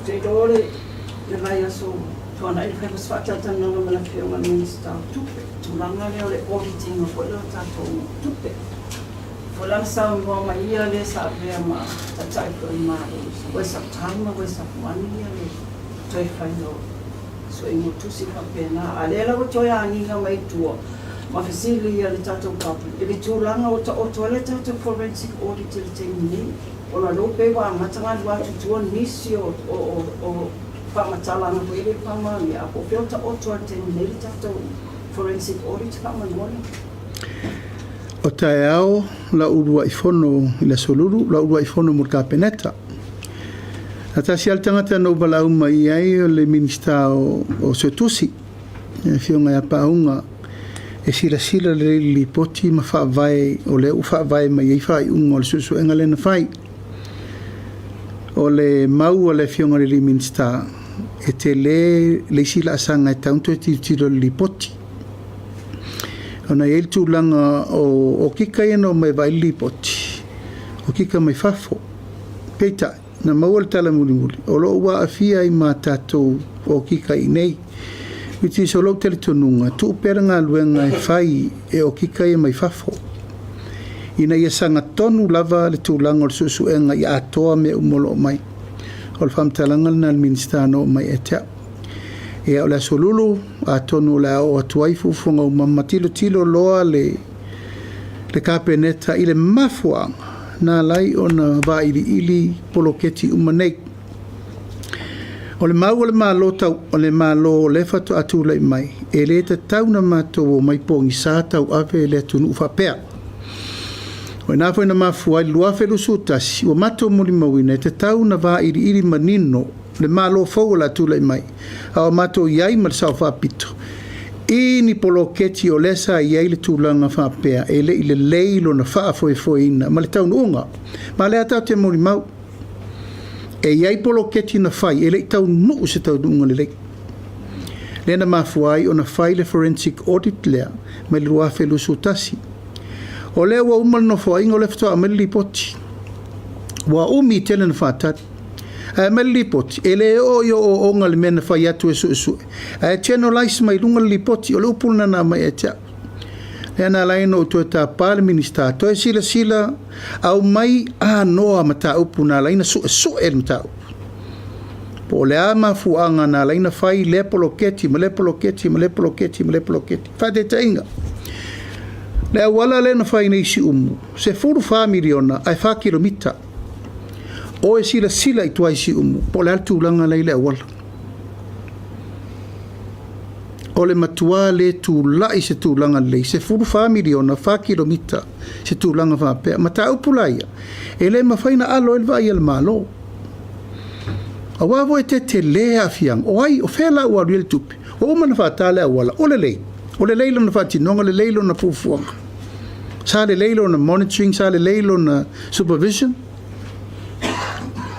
Ou te iloa o le vaiaso tuanai na fai ma se faatalatalanoaga ma le Afioga i le Minisita o Tupe, i le tulaga lea o le audit ina foi lea o tatou tupe. Foi la na saunoa mai ia le sa avea ma Taitai foi o le Malo, it's a waste of time a waste of money le toe faiga o suiga o tusi faapena. A o lea la ua toe agiga mai i tua ma fesili a le tatou public i le tulaga ua taoto ai le tatou forensic audit i le taimi nei, ona o lea ua pei ua amata ona alu atu i tua nisi o faamatalaga foi e le faamaonia, a po o fea o taoto ai i le taimi nei le tatou forensic audit faamolemole. O taeao lau uluai fono i le Aso Lulu, lau uluai fono mo le Kapeneta. Na tasi lava le tagata na ou valaau mai i ai o le Minisita o Suetusi, le Afioga ia Paauga, e silasila lelei i le lipoti ma faavae o lea ua faavae mai ai faaiuga o le suesuega lea na fai. O le mau a le Afioga i le alii Minisita, e tele le isi laasaga e tatau ona toe tilotilo i le lipoti. Ona e i ai le tulaga o okika ia na omai e vaai le lipoti, okika mai fafo. Peitai, na maua le tala mulimuli, o lo o ua aafia ai ma tatou okika i inei. Which is o lou talitonuga, tuu pea le galuega e fai e okika ia mai fafo, ina ia sagatonu lava le tulaga o le suesuega ia atoa mea uma o lo o mai. O le faamatalaga lena a le Minisita na oo mai ia te au. Ia, o le Aso Lulu, atonu o le a oo atu ai fuafuaga uma ma tilotilo loa le le Kapeneta i le mafuaaga na ala ai ona vailiili poloketi uma nei. O le mau a le Malo tau, o le Malo o lea faatoa tulai mai, e le tatau ona matou omai pogisa tauave le atunuu faapea. O i ina foi na mafua ai le 2021, ua matou molimauina e tatau ona vailiili manino le Malo fou o le a tulai mai, a o matou i ai ma le Sao Faapito, i ni poloketi o lea sa i ai le tulaga faapea e le i lelei lona faafoefoeina ma le taunuuga. Ma o lea tatou te molimau, e i ai poloketi na fai e le i taunuu se taunuuga lelei. Lea na mafua ai ona fai le forensic audit lea mai le 2021. O lea ua uma le nofoaiga o lea faatoa aumai le lipoti. Ua umi tele na faatali. Ae aumai le lipoti, e le oo i ooooga le mea na fai atu e suesue. Ae generalise mai luga le lipoti, o le upu lena na aumai ia te au. Lea na ala ai ona ou toe tapa le Minisita, toe silasila aumai anoa mataupu na ala ai ona suesue le mataupu. Po o le a mafuaaga na ala ai ona fai lea poloketi ma lea poloketi ma lea poloketi ma lea poloketi. Faataitaiga, le auala lea na fai nei i Siumu, 14 miliona ae 4 kilomita. O e silasila i tua i Siumu, po o le a le tulaga la i le auala. O le matua le tulai i se tulaga lelei, 14 miliona, 4 kilomita, se tulaga faapea. Mataupu la ia, e le mafai ona alo ai le vaai a le Malo. Aua foi e tetele aafiaga, o ai, o fea la ua alu i ai le tupe? Ua uma ona faata le auala, o lelei, o lelei lona faatinoga, lelei lona fuafuaga. Sa lelei lona monitoring, sa lelei lona supervision.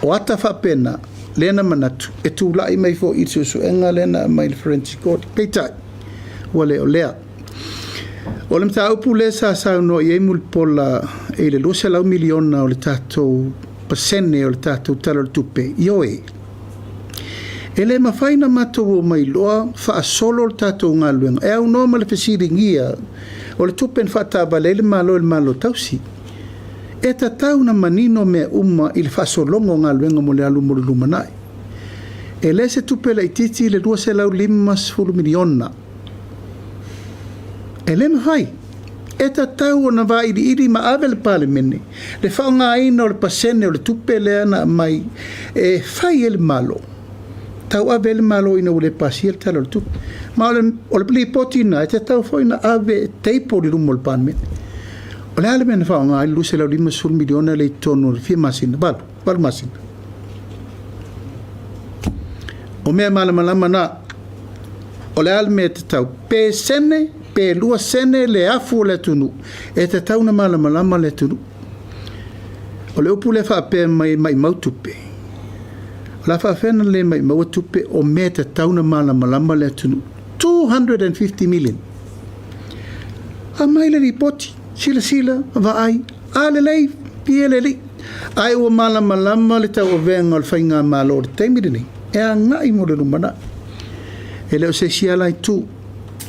O ata faapena, lea na manatu, e tulai mai foi i le suesuega lea na aumai i le Forensic Audit. Peitai, ua le o lea. O le mataupu lea sa saunoa i ai Mulipola i le 200 miliona o le tatou pasene o le tatou Tala o le Tupe, ioe, e le mafai ona matou omai loa faasolo le tatou galuega e aunoa ma le fesiligia o le tupe na faataavale ai le Malo i le Malo Tausi. E tatau ona manino mea uma i le faasologa o galuega mo le alu mo le lumanai. E le se tupe laitiiti le $250 miliona. E le mafai. E tatau ona vailiili ma ave le Palemene le faaaogaina o le pasene o le tupe lea na aumai e fai ai le Malo, tauave ai le Malo ina ua le pasia le Tala o le Tupe. Ma o le, o le lipoti lena e tatau foi ona ave e table i luma o le Palemene. O le a le mea na faaaoga ai le $250 miliona lea i totonu o le fia masina, valu, valu masina? O mea malamalama na. O le a le mea e tatau? Pe sene, pe lua sene le afu o le atunuu, e tatau ona malamalama le atunuu. O le upu lea faapea mai e maimau tupe, o le a faafefea ona le maimaua tupe o mea e tatau ona malamalama le atunuu? 250 million. Aumai le lipoti, silasila, vaai, a lelei, pie le alii. Ae ua malamalama le tauavega o le faigamalo i le taimi lenei e agai mo le lumanai. E le o se isi ala itu,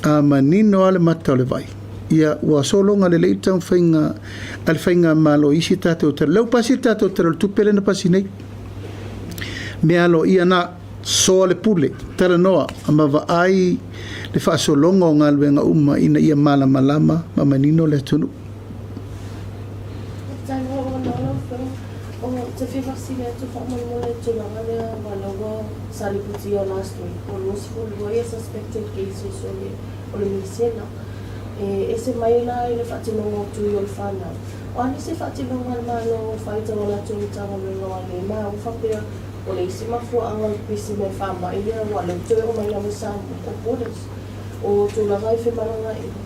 a manino lava le mata o le vai, ia ua sologa lelei le taumafaiga a le faigamalo i isi tatou tala. Lea ua pasi le tatou Tala o le Tupe lea na pasi nei. Mea aloaia na, soa le pule, talanoa ma vaai le faasologa o galuega uma ina ia malamalama ma manino le atunuu. Faafetai mo lou avanoa lau Afioga. Ou te fia faafesili atu faamolemole i le tulaga lea aua o lea ua sa lipotia last week ua 22 ia suspected cases o le o le misela. E ese mai la i le faatinoga o tui o le fanau. O a nisi faatinoga a le Malo o fai tauala atu i Matagaluega o Alema maua faapea o le isi mafuaaga o le pisi mai faamai lea aua o lea ua toe oo mai lava i Samoa o borders o tulaga i femalagaaiga.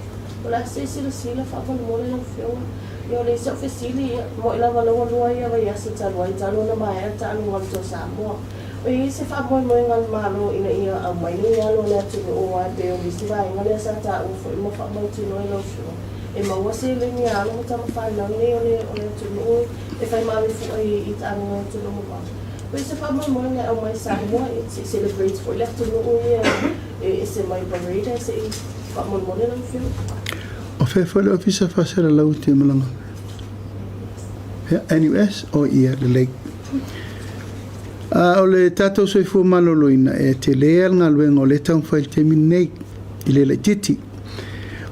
O le a se silasila faamolemole lau Afioga? Ia o le isi au fesili, ia, moe lava lea ua lua ia vaiaso talu ai talu ona maea le taaloga o le Toa Samoa. O i ai se faamoemoega a le Malo ina ia aumai nei alo o le atunuu aua e pei o le isi vaega lea sa taua foi ma faamautinoa e lau Afioga, e maua seleni a alo ma tama fanau nei o le o le atunuu e fai ma ave fua i i taaloga i atunuu mamao. O i ai se faamoemoega e aumai i Samoa e se i celebrate foi le atunuu ia e ese mai parade ae se i Faamolemole lau Afioga. O fea foi le Ofisa Faasalalau e te malaga mai? Ia, NUS? O ia, lelei. A o le tatou soifua maloloina, e tele lava le galuega o lea e taumafai i le taimi lenei, i le laitiiti.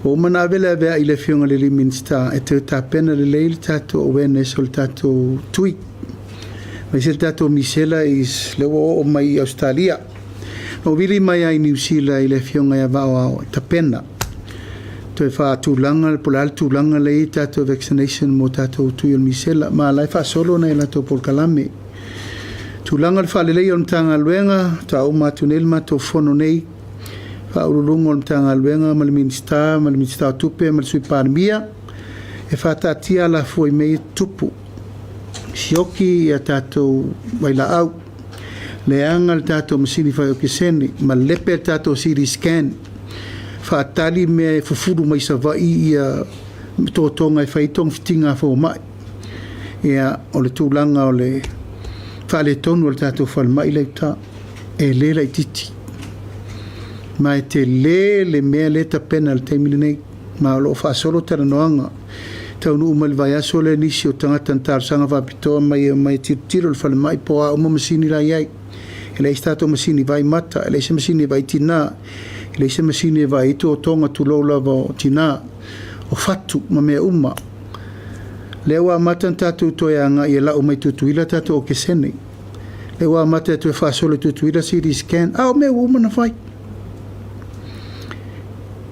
Ua uma ona ave le aveai i le Afioga i le alii Minisita e toe tapena lelei le tatou awareness o le tatou tui. Aemaise le tatou misela is lea ua oo mai i Ausetalia. Na ou vili mai ai i Niu Sila i le afioga ia Vaoao e tapena toe faatulaga po o le a le tulaga lea e i ai tatou vaccination mo tatou tui o le misela ma la e faasolo nai a latou polokalame. Tulaga o le faaleleia o le Matagaluega, faatoa uma atu nei le matou fono nei, Faauluuluga o le Matagaluega ma le Minisita ma le Minisita o Tupe ma le Sui Palemia e faataatia alafua i mea ia e tutupu. Sioki a tatou vailaau, leaga le tatou masini fai okesene, malepe le tatou CT scan, faatali mea e fufulu mai Savaii ia totoga e fai ai togafitiga a fomai. Ia, o le tulaga o le faaletonu o le tatou falemai la i uta, e le laitiiti. Ma e tele le mea lea e tapena i le taimi lenei, ma o lo o faasolo talanoaga. Taunuu mai le vaiaso lea nisi o tagata na talosaga faapitoa mai e omai e tilotilo i le falemai po o a uma masini la e i ai. E leai se tatou masini vaai mata, e leai se masini e vaai tina, e leai se masini e vaai ai totoga tulou lava o tina, o fatu ma mea uma. Lea ua amata ona tatou toe agai e lau mai Tutuila tatou okesene. Lea ua amata e toe faasolo i Tutuila CT scan, a o mea ua uma ona fai.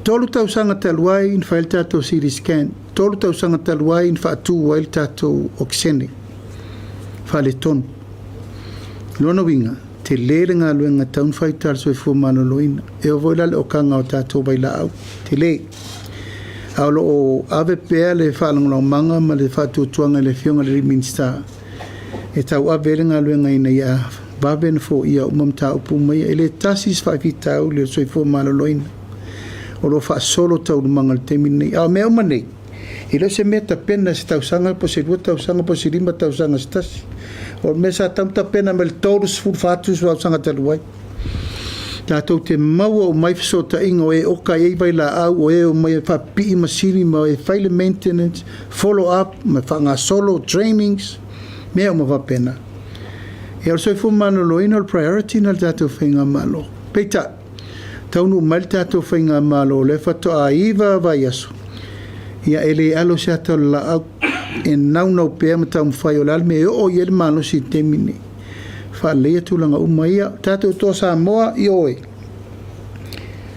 3 tausaga talu ai na fai ai le tatou CT scan, 3 tausaga talu ai na faatu ai le tatou okesene faaletonu. O lona uiga, tele le galuega e tatau ona fai i uta i le soifua maloloina. E oo foi la i le okaga o tatou vailaau, tele. A o lo o ave pea le faalagolagomaga ma le faatuatuaga i le Afioga i le Minisita e tauave ai le galuega ina ia vave ona foia uma mataupu uma ia. E le tasi se faafitauli o le soifua maloloina o lo o faasolo taualumaga i le taimi lenei. A o mea uma nei, e le o se mea e tapena i se tausaga po o se 2 tausaga po o se 5 tausaga se tasi. O le mea sa tatau ona tapena mai le 30, 40 tausaga talu ai. Tatou te maua uma ai fesootaiga o e oka i ai vailaau, o e omai e faapipii masini ma e fai le maintenance, follow up ma faagasolo trainings, mea uma faapena. Ia o le soifua maloloina o le priority lena i le tatou faigamalo. Peitai, taunuu mai le tatou faigamalo o lea faatoa 9 vaiaso, ia e le alo se ata o le laau, e naunau pea ma taumafai o le a le mea e oo i ai le malosi i le taimi lenei. Faaleleia tulaga uma ia. Tatou Toa Samoa, ioe,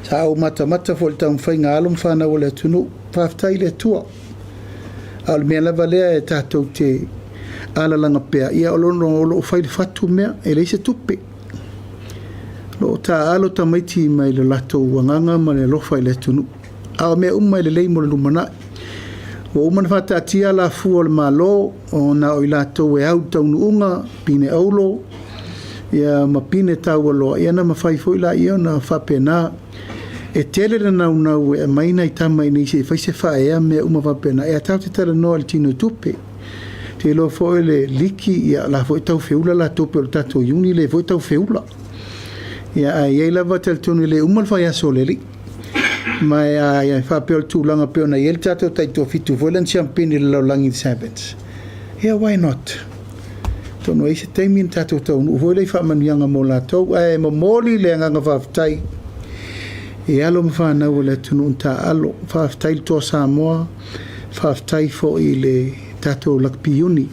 sa ou matamata foi i le taumafaiga a alo ma fanau a le atunuu. Faafetai i le Atua. A o le mea lava lea e tatou te alalaga pea, ia o lo o fai le fatu mea, e leai se tupe. O lo o taaalo tamaiti mai le latou agaga ma le alofa i le atunuu. A o mea uma e lelei mo le lumanai. Ua uma ona faataatia alafua o le Malo, ona o i latou e au i le taunuuga, pine auro, ia ma pine taualoa, ia na mafai foi laia ona faapena. E tele le naunau e aumai nai tama i inei se i fai se faaea ma mea uma faapena, ae tatou te talanoa i le tino tupe. Ou te iloa foi le liki, ia o la foi e tau feula latou pei o le tatou iuni lea foi e tau feula. Ia ae i ai lava talitonu e le uma le faiaso o le alii. Ma e a e faapea o le tulaga pei ona i ai le tatou taitoafitu foi lea na siampini i le lalolagi i le Sevens. Ia why not? Atonu e i ai se taimi ona tatou taunuu foi lea i faamanuiaga mo latou. Ae momoli le agaga faafetai i alo ma fanau o le atunuu na taaalo. Faafetai i le Toa Samoa, faafetai foi i le tatou Lakapi Iuni.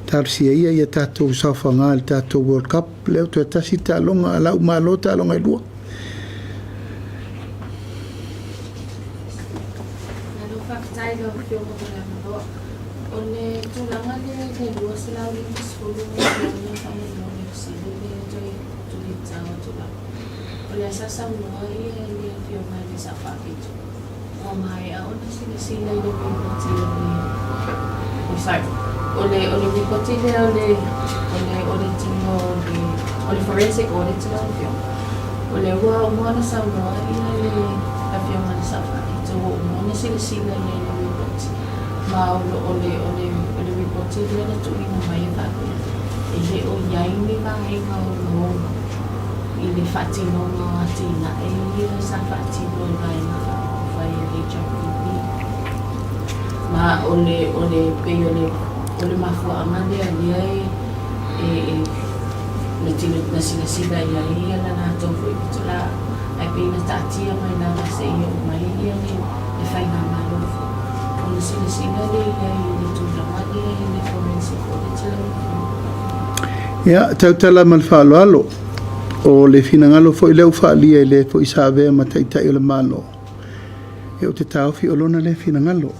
Talosia ia ia tatou saofaga i le tatou World Cup. Lea ua toe tasi le taaloga, a la ua malo taaloga e lua. Malo faafetai i lau Afioga mo le avanoa. O le tulaga lea i le 250 miliona faamolemole o sili lea e toe tuliitao atu lava. O lea sa saunoa ia le Afioga i le Sao Faapito, ua maea ona silasila i le ripoti o le oh sorry, o le o le ripoti lea o le o le auditing o le o le forensic audit lau Afioga. O lea ua uma ona saunoa ia le Afioga i le Sao Faapito ua uma ona silasila i ai i le ripoti. Ma o le o le o le o le ripoti lea na tuuina mai e faapea, e le o i ai ni vaega ogaoga i le faatinoga o atinae ia sa faatino e Vaega Faaupufai a le HRPP. Ma o le o le pei o le o le mafuaaga lea lea e e e na tino na silasila i ai ia la latou foi pitolaa ae pei na taatia mai lava seia oo mai ia le le faigamalo foi ona silasila lea i ai i le tulaga lea i le forensic audit lau Afioga. Ia, tautala ma le faaaloalo, o le finagalo foi lea ua faaalia e le foi sa avea ma Taitai o le Malo, ia ou te taofi o lona lea finagalo.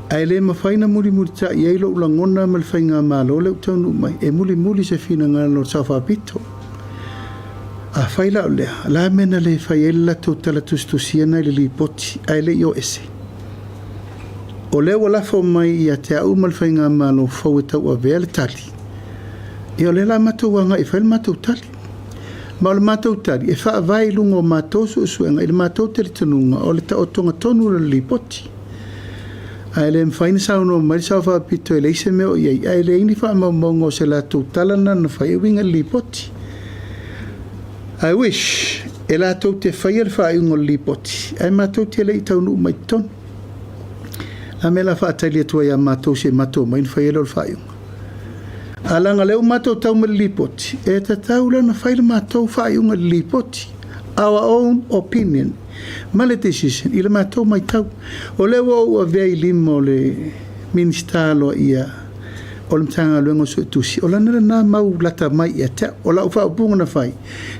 Ae le mafai ona mulimulitai ai lou lagona ma le faigamalo lea ua taunuu mai e mulimuli se finagalo o le Sao Faapito. Afai la o lea, o le a le mea na le fai ai le latou tala tusitusia na i le Lipoti ae le i o ese? O lea ua lafo mai ia te au ma le Faigamalo fou e tauavea le tali, ia o lea la a matou agai e fai le matou tali. Ma o le matou tali, e faavae i luga o matou suesuega i le matou talitonuga o le taotoga tonu o le Lipoti. Ae le mafai ona saunoa mai le Sao Faapito e leai se mea o i ai, ae leai ni faamaumauga o se latou tala lena na fai e uiga i le Lipoti. I wish e latou te faia le faaiuga o le Lipoti, ae matou te le i taunuu mai i totonu. A mea la faatali atu ai ia matou se i matou omai ona faia lea o le faaiuga. A leaga o lea ua matou tau mai i le Lipoti, e tatau la ona fai le matou faaiuga i le Lipoti, our own opinion, ma le decision i le matou matau. O lea ua ou avea i lima o le Minisita aloaia o le Matagaluega o Suetusi, o lana lena mau lata mai ia te au. O lau faaupuga na fai,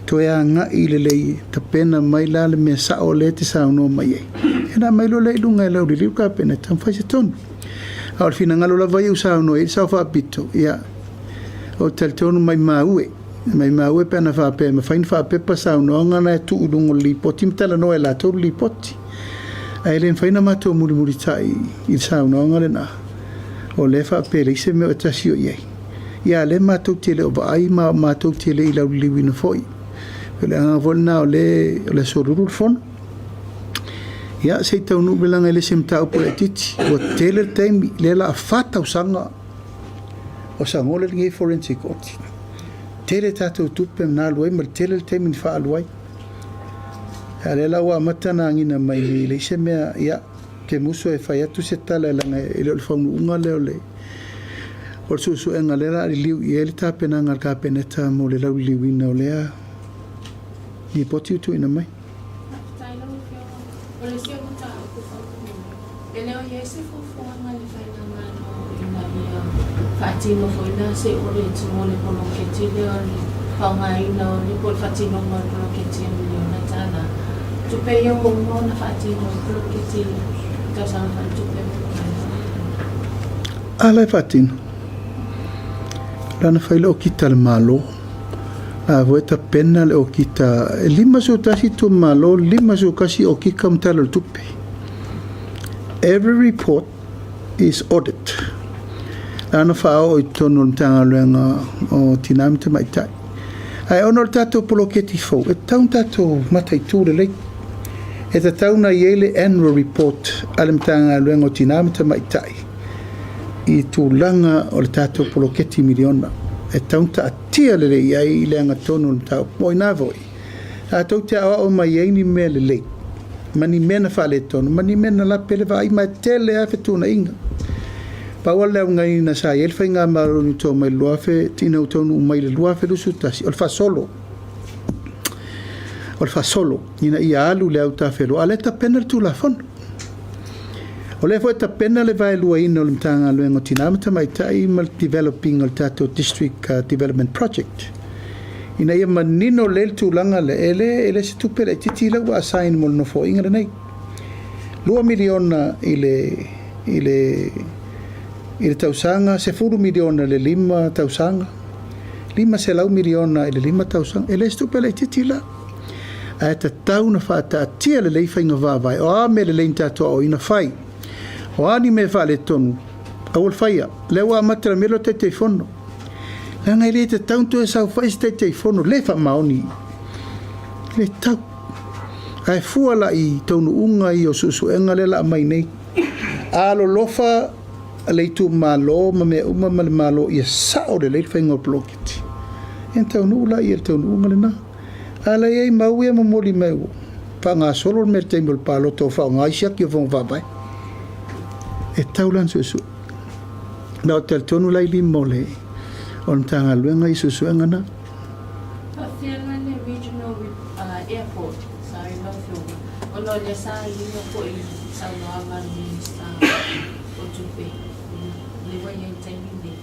toe agai lelei, tapena mai la le mea sao lea e te saunoa mai ai. Ia ona aumai loa lea i luga e lauliliu le Kapeneta ma fai se tonu. A o le finagalo lava ia ua saunoa i ai le Sao Faapito, ia, ou te talitonu maimau e, maimau e pe ana faapea e mafai ona faapepa saunoaga na e tuu i luga o le Lipoti ma talanoa e latou le Lipoti. Ae le mafai ona matou mulimulitai i le saunoaga lena, o lea e faapea e leai se mea o e tasi o i ai. Ia a o lea matou te le o vaai ma matou te le i lauliliuina foi. O le agaga foi lena o lea o le aso Lulu le fono. Ia se i taunuu mai leaga e le o se mataupu laitiiti. Ua tele le taimi, lea o le a fa tausaga o sagola lenei forensic audit. Tele tatou tupe na alu ai ma le tele le taimi na faaalu ai. A o lea la ua amata ona agiga mai e leai se mea, ia, ou te musu e fai atu se tala leaga e le o le faunuuga lea o le o le suesuega lea o le a liliu i ai le tapenaga a le Kapeneta mo le lauliliuina o lea Lipoti ua tuuina mai. Faafetai lau Afioga. O le isi au mataupu faamolemole, e le o i ai se fuafuaga a le Faigamalo ina ia faatino foi la se audit mo le poloketi lea o le faaaogaina o le po o le faatinoga o le poloketi e miliona tala. Tupe ia ua uma ona faatino ai poloketi i le tausaga faaletupe ua mavae. A la e faatino. Lana fai le okita a le Malo. A foi e tapena le okita, e 51 itumalo, 51 okika ma Tala o le Tupe. Every report is audit. Lana faaoo i totonu o le Matagaluega o Tina ma Tamaitai. Ae ona o le tatou poloketi fou, e tatau ona tatou mataitu lelei. E tatau ona i ai le annual report a le Matagaluega o Tina ma Tamaitai i tulaga o le tatou poloketi miliona. E tatau ona taatia lelei ai le agatonu o le mataupu. O i ina foi, tatou te aoao mai ai ni mea lelei ma ni mea na faaletonu ma ni mea na lape le vaai ma e tele lava fetuunaiga. Pau lava le augaina sa i ai le faigamalo i tua mai le 2000 ina ua taunuu mai le 2021, o le faasolo. O le faasolo ina ia alu le autafeloa, a o lea e tapena le Tulafono. O lea foi e tapena le vaeluaina o le Matagaluega o Tina ma Tamaitai ma le develop ina o le tatou District Development Project ina ia manino lelei le tulaga lea, e le, e le se tupe laitiiti lea ua assign mo le nofoaiga lenei. $2 miliona i le, i le, i le tausaga, $10 miliona i le 5 tausaga, $500 miliona i le 5 tausaga, e le se tupe laitiiti la. Ae tatau ona faataatia lelei faiga faavae, o a mea lelei na tatou aoaoina, fai. O a ni mea faaletonu, aua le faia. O lea ua amata i le mea lea o le Taitaifono. Leaga e le tatau ona toe saofai se Taitaifono le faamaoni. E le tatau. Ae fua la i taunuuga ia o suesuega lea o le a aumai nei. Alolofa le itumalo ma mea uma ma le Malo ia sao lelei le faiga o le poloketi. Ia ona taunuu lea i le taunuuga lena. A la e i ai mau ia momoli mai ua faagasolo le mea i le taimi o le palota ua faaaoga ai siaki o Fono Faavae. E tatau la ona suesue. Ma ou te talitonu la i lima o le o le Matagaluega i suesuega na. Faafefea la le Regional Airport, sorry lau Afioga, ona o lea sa liga foi i le saunoaga a le Minisita o Tupe, lea ua i ai i le taimi lenei,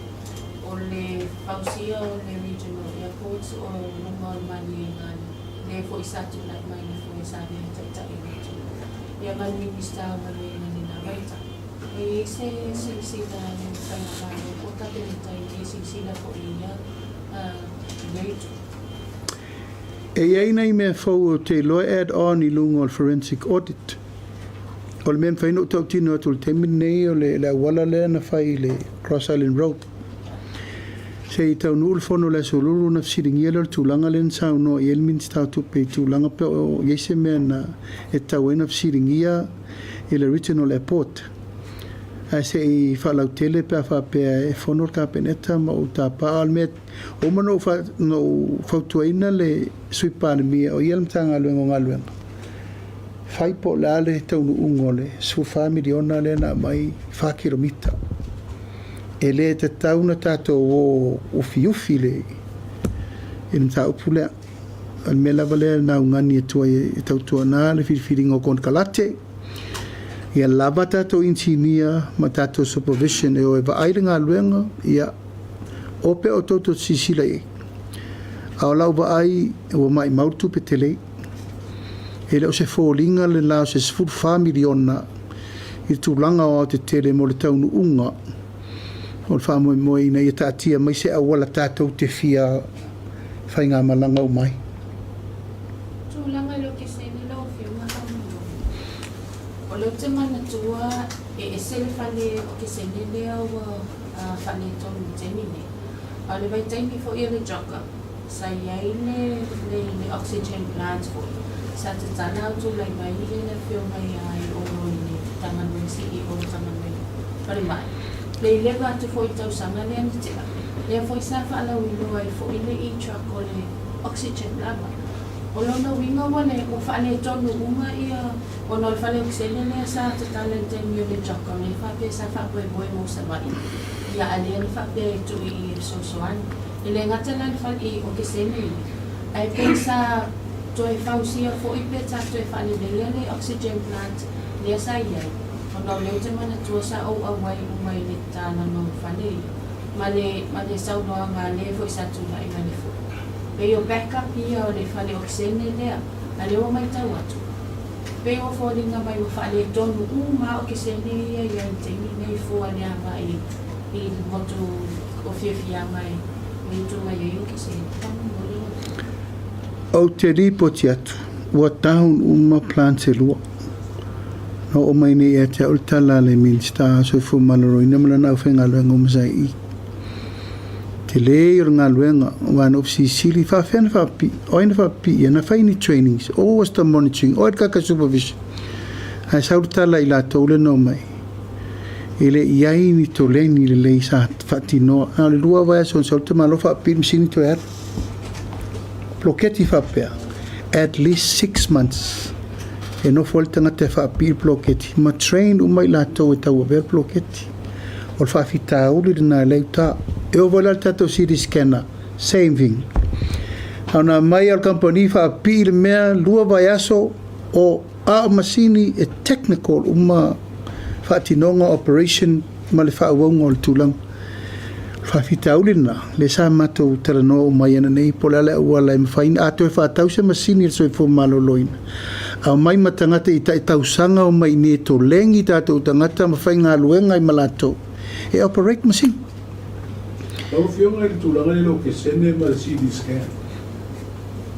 o le. fausia o le Regional Airports o luga o le maliega lea foi sa tulai mai le foe sa avea e taitai o le atunuu ia ma le Minisita o Galuega i lena vaitau. E i ai se silasila a le Faigamalo po o Kapeneta ina ia silasila foi i ia i ia itu. E i ai nai mea fou ou te iloa e add on i luga o le forensic audit. O le mea e mafai ona ou tautino atu i le taimi lenei o le le auala lea na fai i le Cross Island Road. Se i taunuu le fono i le Aso Lulu ona fesiligia lea o le tulaga lea na saunoa i ai le Minisita o Tupe i tulaga pe o i ai se mea na e tatau ai ona fesiligia i le Regional Airport. Ae se i faalautele pe a faapea e fono le Kapeneta ma ou tapa. A o le mea ua uma ona ou fautuaina le Sui Palemia o ia le Matagaluega o Galuega, fai po o le a le taunuuga o le $14 miliona lea na aumai 4 kilomita. E le tatau ona tatou o ufiufi i le i le mataupu lea. O le mea lava lea na augani atu ai e tautuana le filifiliga o konekarate, ia lava tatou inisinia ma tatou supervision e o e vaai le galuega, ia o pea outou tou te silasila i ai. A o lau vaai ua maimau le tupe tele. E le o se foliga le la o se $14 miliona i le tulaga aoaotetele mo le taunuuga o le faamoemoe ina ia taatia mai se auala tatou te fia faigamalaga uma ai. Tulaga i le okesene lau Afioga faamolemole. O lea ou te manatua e ese le fale okesene lea ua faaletonu i le taimi nei. A o le vaitaimi foi o le Jocker, sa i ai le le oxygen plant foi sa tatala a o tulai mai le Afioga ia Olo i le Matagaluega CEO o le Matagaluega Falemai. Le i leva atu foi i le tausaga lea na tea, lea foi sa faalauiloa ai foi le e-truck o le oxygen lava. O lona uiga ua le ua faaletonu uma ia ona o le fale okesene lea sa tatala i le taimi o le Jocker lea faapea sa faamoemoe mo Savaii ia a lea na faapea e tuu i i e fesoasoani. E le gata la le fale i okesene ia, ae pei sa toe fausia foi pe sa toe faaleleia le oxygen plant lea sa i ai, ona o lea ou te manatua sa ou auai uma i le tatalaga o fale ia, ma le ma le saunoaga a le foi sa tulai mai le foe. Pei o backup ia o le fale okesene lea, a lea ua maitau atu, pei ua foliga mai ua faaletonu uma lava okesene ia i ai i le taimi lenei fua le agai i le motu o fiafiaga e utu mai ai okesene. Faamolemole lau Afioga. Ou te lipoti atu, ua down uma plants e lua. Na oo mai nei ia te au le tala a le Minisita o Soifua Maloloina ma lana aufaigaluega uma sa i i. Tele ia o le galuega, aua na ou fesilisili, faafefea na faapipii, o ai na faapipii ia, na fai ni trainings, oh was the monitoring, o ai le kaka supervision. Ae sau le tala i latou lea na omai, e le i ai ni toleni lelei sa faatinoa. Na o le lua vaiaso na sau le tamaloa faapipii le masini toe alu. Poloketi faapea, at least 6 months e nofo ai le tagata e faapipii le poloketi ma train uma i latou e tauavea le poloketi. O le faafitauli lena e lea i uta. E oo foi la i le tatou CT scanner, same thing. A ona aumai lava o le kamupani faapipii le mea, lua vaiaso o a o masini e technical uma faatinoga operation ma le faaauauga o le tulaga. O le faafitauli lena, lea sa matou talanoa uma ai ananei po o le a le auala e mafai ona, a toe faatau se masini a le Soifua Maloloina, aumai ma tagata i tai tausaga omai i inei e tolegi tatou tagata ma faigaluega ai ma latou e operate masini. Lau Afioga i le tulaga lea i le okesene ma le CT scan,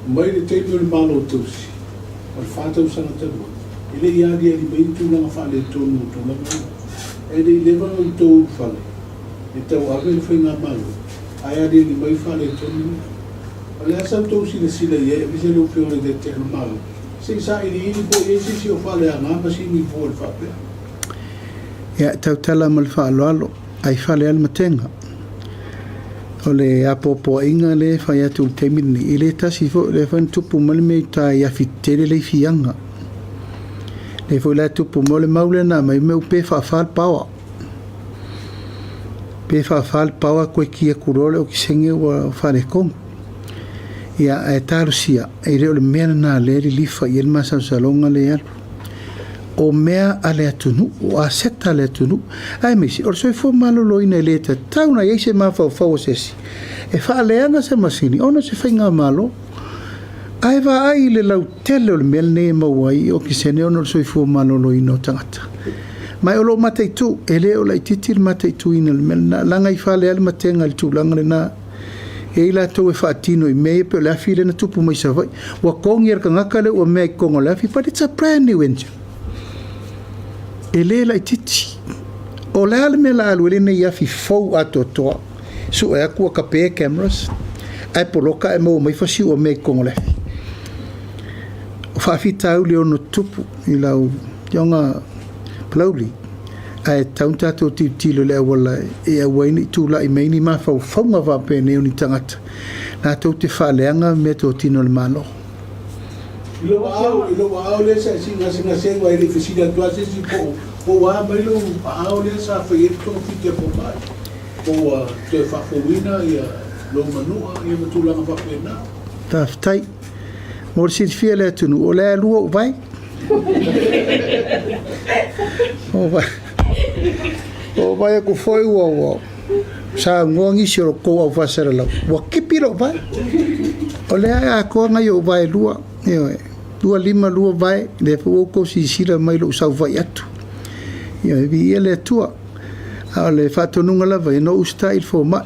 mai le taimi o le Malo Tausi, o le 4 tausaga talu ai, e le i aliali mai ni tulaga faaletonu o tulaga ia. E le i leva ona outou ulufale e tauave le faigamalo, ae aliali mai faaletonu ia. O le a sa outou silasila i ai aemaise lau Afioga i le Taitai o le Malo, se i sailiili po o i ai se isi o faaleaga masini fua i le faapea? Ia, e tautala ma le faaaloalo, ai fale lava le matega. O le apoapoaiga lea e fai atu i le taimi lenei, e le tasi foi, o lea foi na tupu mai le mea i uta i Afitele le ifiaga. Lea foi la e tupu mai, o le mau lea na aumai, mea ua pe faafa le power. Pe faafa le power koe ki atu loa le okesene ua faaletonu. Ia, ae talosia, e le o le mea lena lea e lilifa i ai le masalosaloga lea e alu. O mea a le atunuu, o aseta a le atunuu, aemaise o le soifua maloloina e le tatau ona i ai se mafaufau o se isi e faaleaga se masini ona o se faigamalo. Ae vaai i le lautele o le mea lenei e maua ai i okesene ona o le soifua maloloina o tagata. Ma o lo o mataitu, e le o laitiiti le mataituina o le mea lena, leaga i fale lava le matega i le tulaga lena. E i ai latou e faatino i mea ia pei o le afi lea na tupu mai Savaii. Ua togi e le tagata lea ua mea i totonu o le afi, but it's a brand new engine. E le laitiiti. O le a le mea o le a alu ai lenei afi fou atoatoa, sue atu ua tape cameras, ae poloka ae maua mai fasiu o mea i totonu o le afi. O faafitauli e ono tutupu i lau Afioga Palauli, ae tatau ona tatou tilotilo i le auala e aua ai ne i tulai mai ni mafaufauga faapenei o ni tagata latou te faaleaga meatotino a le Malo. I lou aao, i lou aao lea sa e sii gasegase ai, aua e le i fesili atu lava se isi po o ua a mai lou aao lea sa fai ai le togafiti a fomai, po ua toe faafouina lou manua ma tulaga faapena. Faafetai. Mo le silafia e le atunuu, o lea e lua ou vae. O vaai atu foi ua saunoa nisi o lo outou au faasalalau, ua tipi lou vae. O lea e atoa nai ou vae e lua, ioe, lua lima lua vae, lea foi ua outou silasila mai i lou saofai atu. Ioe, viia le Atua. A o le faatonuga lava ia, no usitai i le fomai.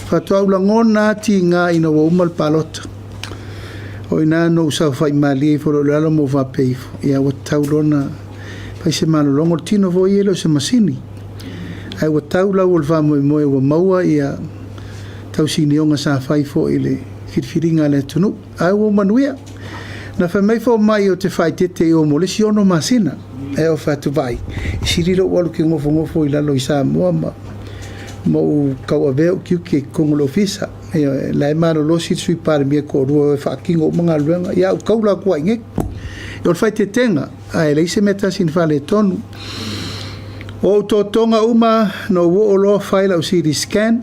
Faatoa ou lagona lava tiga ina ua uma le palota. O i ina na ou saofai malie ifo loa i lalo ma ou faapea ifo, ia ua tatau loa ona fai se malologa. O le tino foi ia e le o se masini, ae ua tau lau o le faamoemoe ua maua ia tausinioga sa fai foi i le filifiliga a le atunuu. Ae ua manuia. Na fai mai fomai ou te faaeteete i o mo le isi ono masina. Ae ou fai atu, Vaai, e sili lou alu ke nofonofo i lalo i Samoa ma ma ou tauavea ou tiute i totonu o le ofisa. Ioe, la e malolosi le Sui Palemia e toalua e o e faatino uma galuega. Ia, ou taula atu lava i inei. O le faaeteetega, ae leai se mea tasi na faaletonu. O ou totoga uma, na ou oo loa fai lau CT scan,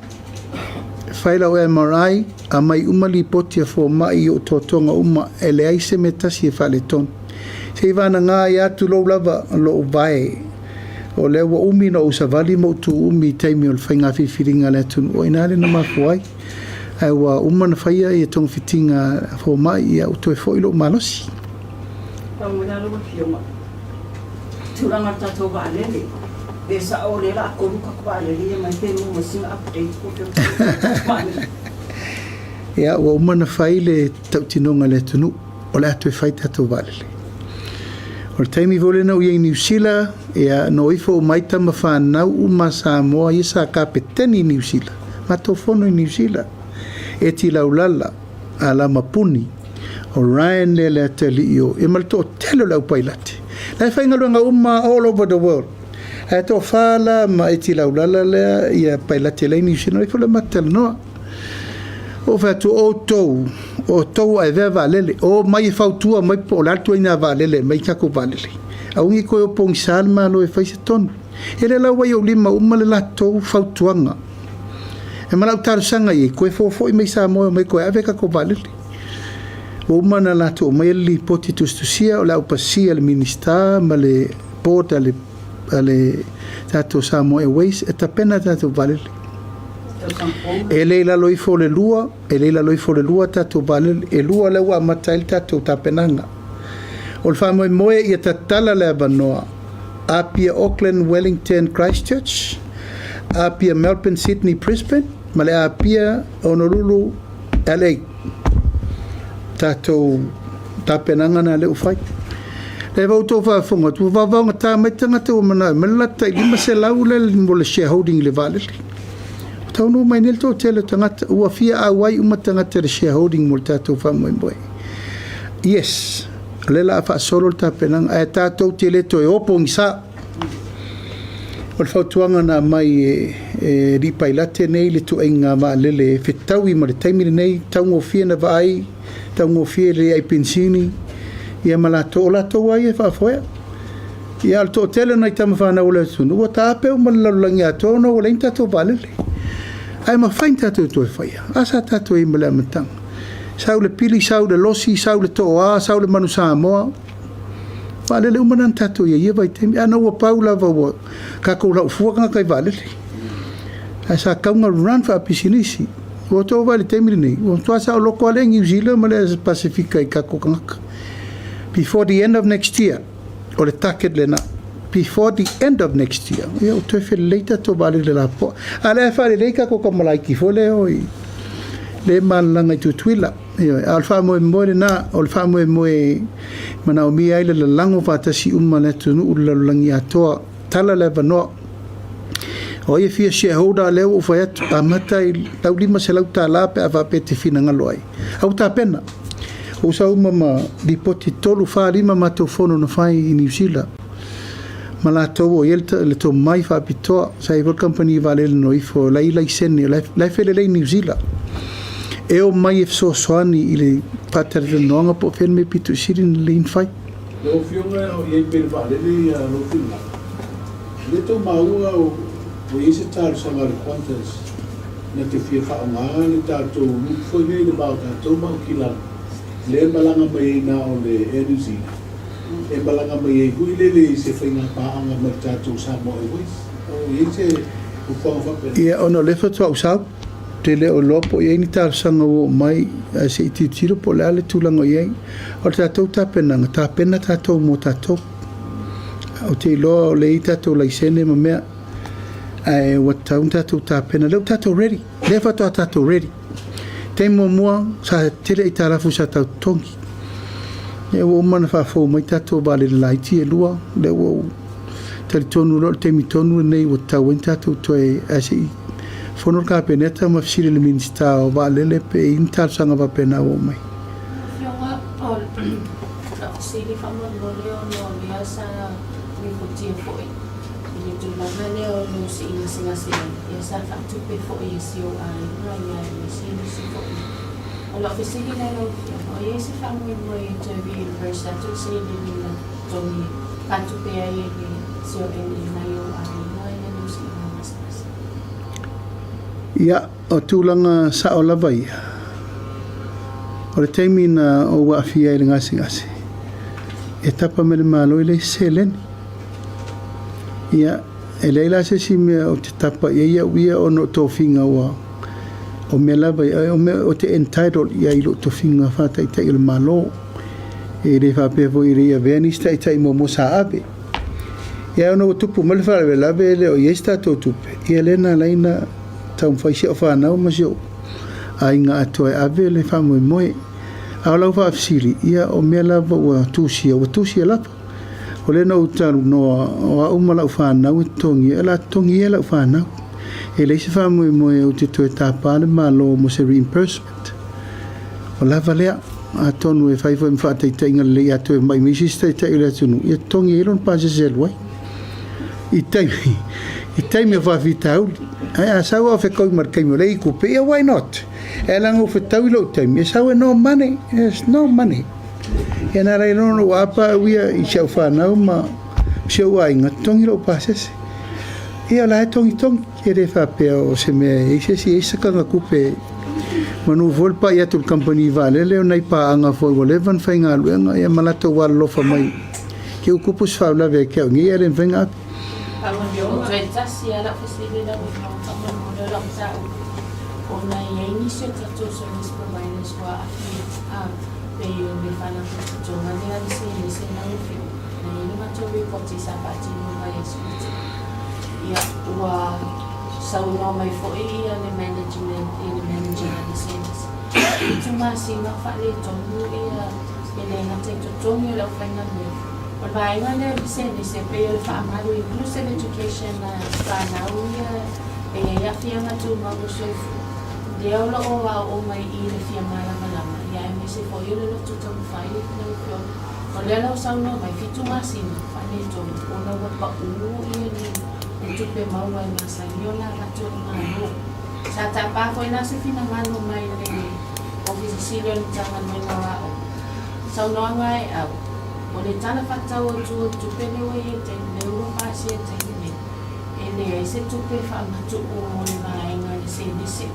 fai lau MRI, aumai uma lipoti a fomai i ou totoga uma, e leai se mea tasi e faaletonu. Seivagana ai lava, tulou lava, lou vae. O lea ua umi ona ou savali ma ou tu umi i taimi o le faiga filifiliga a le atunuu, o i ina lea na mafua ai. Ae ua uma ona faia ia togafitiga a fomai, ia ua toe foi lou malosi. Faamanuia lau Afioga. Tulaga o le tatou vaalele, pe sao o lea o le a kolu tatou vaalele ia mai pe maua mai sina update po o fea o vaalele. Ia, ua uma ona fai le tautinoga a le atunuu, o le a toe fai tatou vaalele. O le taimi foi lea na ou i ai i Niu Sila, ia, na o ifo uma ai tama fanau uma a Samoa ia sa kapeteni i Niu Sila, matou fono i Niu Sila, Eti Laulala, Alama Puni, o Ryan lea le atalii o, ia ma le toatele o le aupailate. La e faigaluega uma all over the world. Ae toafa la ma Eti Laulala lea ia pailate la i Niu Sila, na o ifo la matou talanoa. Ou fai atu, o outou, o outou ua avea vaalele, o mai e fautua mai po o le a le ituaiga vaalele e aumai tatou vaalele. Aua ne i toe o pogisa le Malo e fai se tonu. E le lau ai i ou lima uma le latou fautuaga. E ma lau talosaga i ai, toe fofo'i mai Samoa e omai toe ave tatou vaalele. Ua uma ona latou aumaia le lipoti tusitusia o le a ou pasia e le Minisita ma le Board a le a le tatou Samoa Airways e tapena tatou vaalele. E le i lalo ifo o le lua, e le i lalo ifo o le lua tatou vaalele, e lua lea ua amata ai le tatou tapenaga. O le faamoemoe ia tatala le avanoa Apia Auckland Wellington Christchurch, Apia Melbourne Sydney Brisbane ma le Apia Honolulu LA. Tatou tapenaga na lea ua fai. Lea ua outou faafofoga atu, ua vaovaogata mai tagata ua manao e aumai le latou tai 500 lea mo le shareholding i le vaalele. Ua taunuu mai nei le toatele o tagata, ua fia auai uma tagata i le shareholding mo le tatou faamoemoe. Yes, o lea o le a faasolo le tapenaga, ae tatou te le toe o pogisa. O le fautuaga na aumai e Alii Pailate nei le tuaiga vaalele e fetaui ma le taimi lenei, taugofie na vaai, taugofie le ai penisini, ia ma latou, o latou lava ia e faafoea. Ia, a o le toatele o nai tama fanau o le atunuu ua taape uma le lalolagi atoa ona ua leai ni tatou vaalele. Ae mafai ona tatou toe faia. A sa tatou i ai ma le amataga. Sau le pili, sau le losi, sau le toa, sau le manu Samoa. Vaalele uma na na tatou i ai ia vaitaimi. Ana ua pau lava ua tatou lau fua tagata i vaalele. Ae sa tatau ona run faapisinisi. Ua outou vaai i le taimi lenei, ua matua saoloto lava le New Zealand ma le Pasefika i tatou tagata. Before the end of next year, o le target lena. Before the end of next year, ia ua toe felelei tatou vaalele lapoa. A o lea e faalelei tatou tamalaiti foi lea e o i lea e malalaga i Tutuila. Ioe, a o le faamoemoe lena, o le faamoemoe e manaomia ai le lalago faatasi uma a le atunuu i le lalolagi atoa. Tala le avanoa. O ai e fia shareholder, lea ua ou fai atu, amata i lau $500 pe a faapea e te finagalo ai. A ua tapena. Ua ou sau uma ma lipoti 3, 4, 5 matou fono na fai i Niu Sila ma latou o i ai le tomai faapitoa. Sa i ai foi le kamupani vaalele na o ifo, o la e i ai laisene, o la e felelei i Niu Sila. E omai e fesoasoani i le faatalatalanoaga po o fea le mea pito i sili ona lelei ona fai. Lau Afioga o i ai pea i le vaalele ia lou finagalo, e le tau maua ua i ai se talosaga a le Qantas na te fia faaaoga le tatou route foi lea i le va o tatou ma Aukilani lea e malaga mai ai na o le Air New Zealand e malaga mai ai foi lele i se faiga paaga ma le tatou Samoa Airways. O i ai se fuafuaga faapena? Ia, ona o lea faatoa ou sau, ou te le o iloa po o i ai ni talosaga ua oo mai, ae se i tilotilo po o le a le tulaga o i ai. O le tatou tapenaga, tapena tatou mo tatou. Ou te iloa o lea e i ai tatou laisene ma mea, ae ua tatau ona tatou tapena. O lea ua tatou ready, o lea faatoa tatou ready. Taimi muamua, sa tele aitalafu sa tau totogi. Ia ua uma ona faafou mai tatou vaalele laiti e lua, lea ua ou talitonu loa o le taimi tonu lenei ua tatau ai ona tatou toe, ae se i fono le Kapeneta ma fesili i le Minisita o Vaalele pe i ai ni talosaga faapena ua oo mai. Lau Afioga, o lau fesili faamolemole ona o lea sa lipotia foi i le tulaga lea o lo o sii gasegase ai, ia sa faatupe foi e si ou aiga ia aemaise nisi foi. O lau fesili la lau Afioga, o i ai se faamoemoe e toe reimburse atu le seleni na totogi faatupe ai e le CONE mai ou aiga ia lou siiga gasegase? Ia, o tulaga sao lava ia. O le taimi na ou aafia ai i le gasegase, e tapa mai le Malo e leai se seleni. Ia, e leai la se isi mea ou te tapa i ai au ia ona o tofiga ua, o mea lava ia, o mea ou te entitled i ai i lou tofiga faa-Taitai o le Malo. E le faapea foi e le i avea nisi taitai muamua sa ave. Ia ona ua tupu mai le faalavelave e le o i ai se tatou tupe, ia lea na ala ai ona taumafai si au fanau ma si ou aiga atoa e ave le faamoemoe. A o lau faafesili, ia o mea lava ua tusia, ua tusia lava. O lea na ou talanoa, o au ma lau fanau e totogia, o le a totogia e lau fanau. E leai se faamoemoe ou te toe tapa le Malo mo se reimbursement. Ua lava lea. Atonu e fai foi ma faataitaiga lelei a toe mai mai se isi taitai o le atunuu, ia totogi ai lona pasese e alu ai. I taimi, i taimi o faafitauli. Ae a sau a o fetaui ma le taimi o lea i tupe, ia why not? E ala ona ou fetau i lou taimi, e sau e no money, there's no money. Ia nā reira ona ua apa au ia i si au whanau ma si au aiga, totogi lou pasese. Ia o la e togitogi, e le faapea o se mea e i se isi, e i se kanga kupe Manu foi le pai atu i le kamupani vaalele o nai paaga foi ua leva ona faigaluega ia ma latou alolofa mai ke ua tupu se faalavelave ia te au nei ae le mafai ona ave. O toe tasi lava lau fesili lau Afioga faamolemole o lau mataupu ona e i ai nisi o tatou service providers ua aafia pei o le Faalapotopotoga lea a le Selese lau Afioga na i ai le matou report sa faatino i vaiaso ua tea ia ua Saunoa mai foi ia le management i le manager a le service. 7 masina o faaletonu ia e le gata i totogi o le aufaigaluega. O le vaega lea o le service e pei o le faamalu inclusive education a fanau ia e i ai aafiaga tumau o le soifua. Lea o lo o aooga mai i le fia malamalama ia aemaise foi o le loto taumafai lau Afioga. O lea la ua saunoa mai 7 masina faaletonu ona ua pau ia le O tupe maua e masani ona avatu e le Malo. Sa tapa foi la se finagalo mai le Ofisa Sili o le Matagaluega o Aoga. Saunoaga e au, o le Tala Faatatau Autu o le Tupe lea ua i ai taimi, lea ua pasia i le taimi nei, e leai se tupe faamatuu mo le vaega i le selese.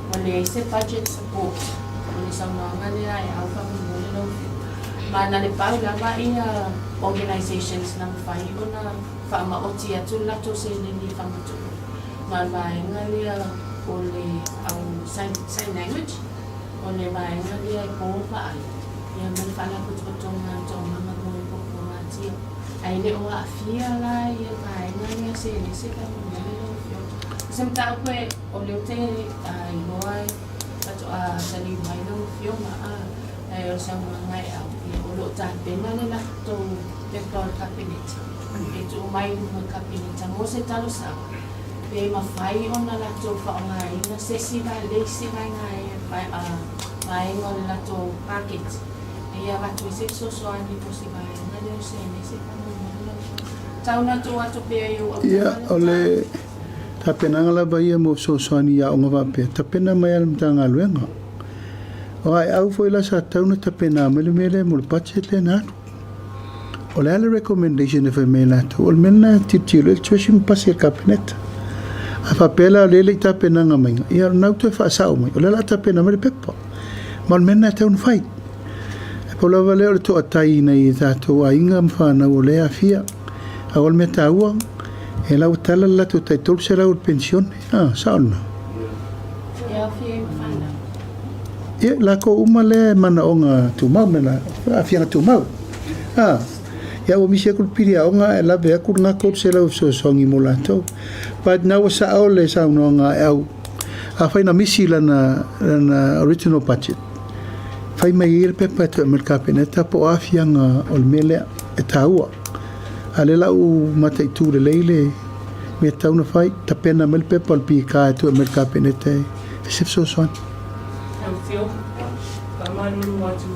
Ua leai se budget support. O le saunoaga lea e au faamolemole lau Afioga. Ma na le pau lava ia organisations na mafai ona faamaoti atu le latou seleni e faamatuu ma le vaega lea o le au sign, sign language, o le vaega lea e po vaai, ia ma le Faalapotopotoga a Toomaga mo le Puapuagatia. Ae le o aafia la ia vaega lea selese faamolemole lau Afioga. O se mataupu e, o lea ou te iloa e faatoa taliu mai lau Afioga, a, ae o le saunoaga e au, ia o lo o tapena le latou pepa o le Kapeneta e tuu mai i luma o le Kapeneta mo se talosaga pe mafai ona latou faaaogaina se isi le isi vaega vaega o le latou paketi ina ia avatu ai se fesoasoani mo se vaega lea o senese faamolemole lau Afioga. Tau na tuu atu pea i ou Ia, autafa o le le tapenaga lava ia mo fesoasoani i aoga faapea, tapena mai lava e le Matagaluega. O aeau foi la sa tatau ona tapena mai le mea lea mo le budget lea na alu. O le a le recommendation e fai mai e latou? O le mea lena e tilotilo i ai le Treasury ma pasi e le Kapeneta. A faapea la o lea e le i tapenaga maiga, ia o lena ua toe faasao mai, o lea o le a tapena mai le pepa. Ma o le mea lena e tatau ona fai. E pau lava lea o le toatai i nai o tatou aiga ma fanau o lea e aafia. Aua o le mea taua, e la ua tala le latou tai 300 o le penisione. A, sao lena? E aofia ai ma fanau. Ia, lakou uma lea e manaoga tumau, me la, aafiaga tumau. A, ia ua misi atu le pili aoga ae lave atu lena 300 e fesoasoani mo latou. But na ua sao le saunoaga a Au, afai na misi lana, lana original budget, fai mai ai le pepa e toe aumai i le Kapeneta po o aafiaga o le mea lea e taua. A o lea la ua mataitu lelei le mea e tatau ona fai, tapena mai le pepa o le PK e toe aumai i le Kapeneta e fai se fesoasoani. Lau Afioga, faamalulu atu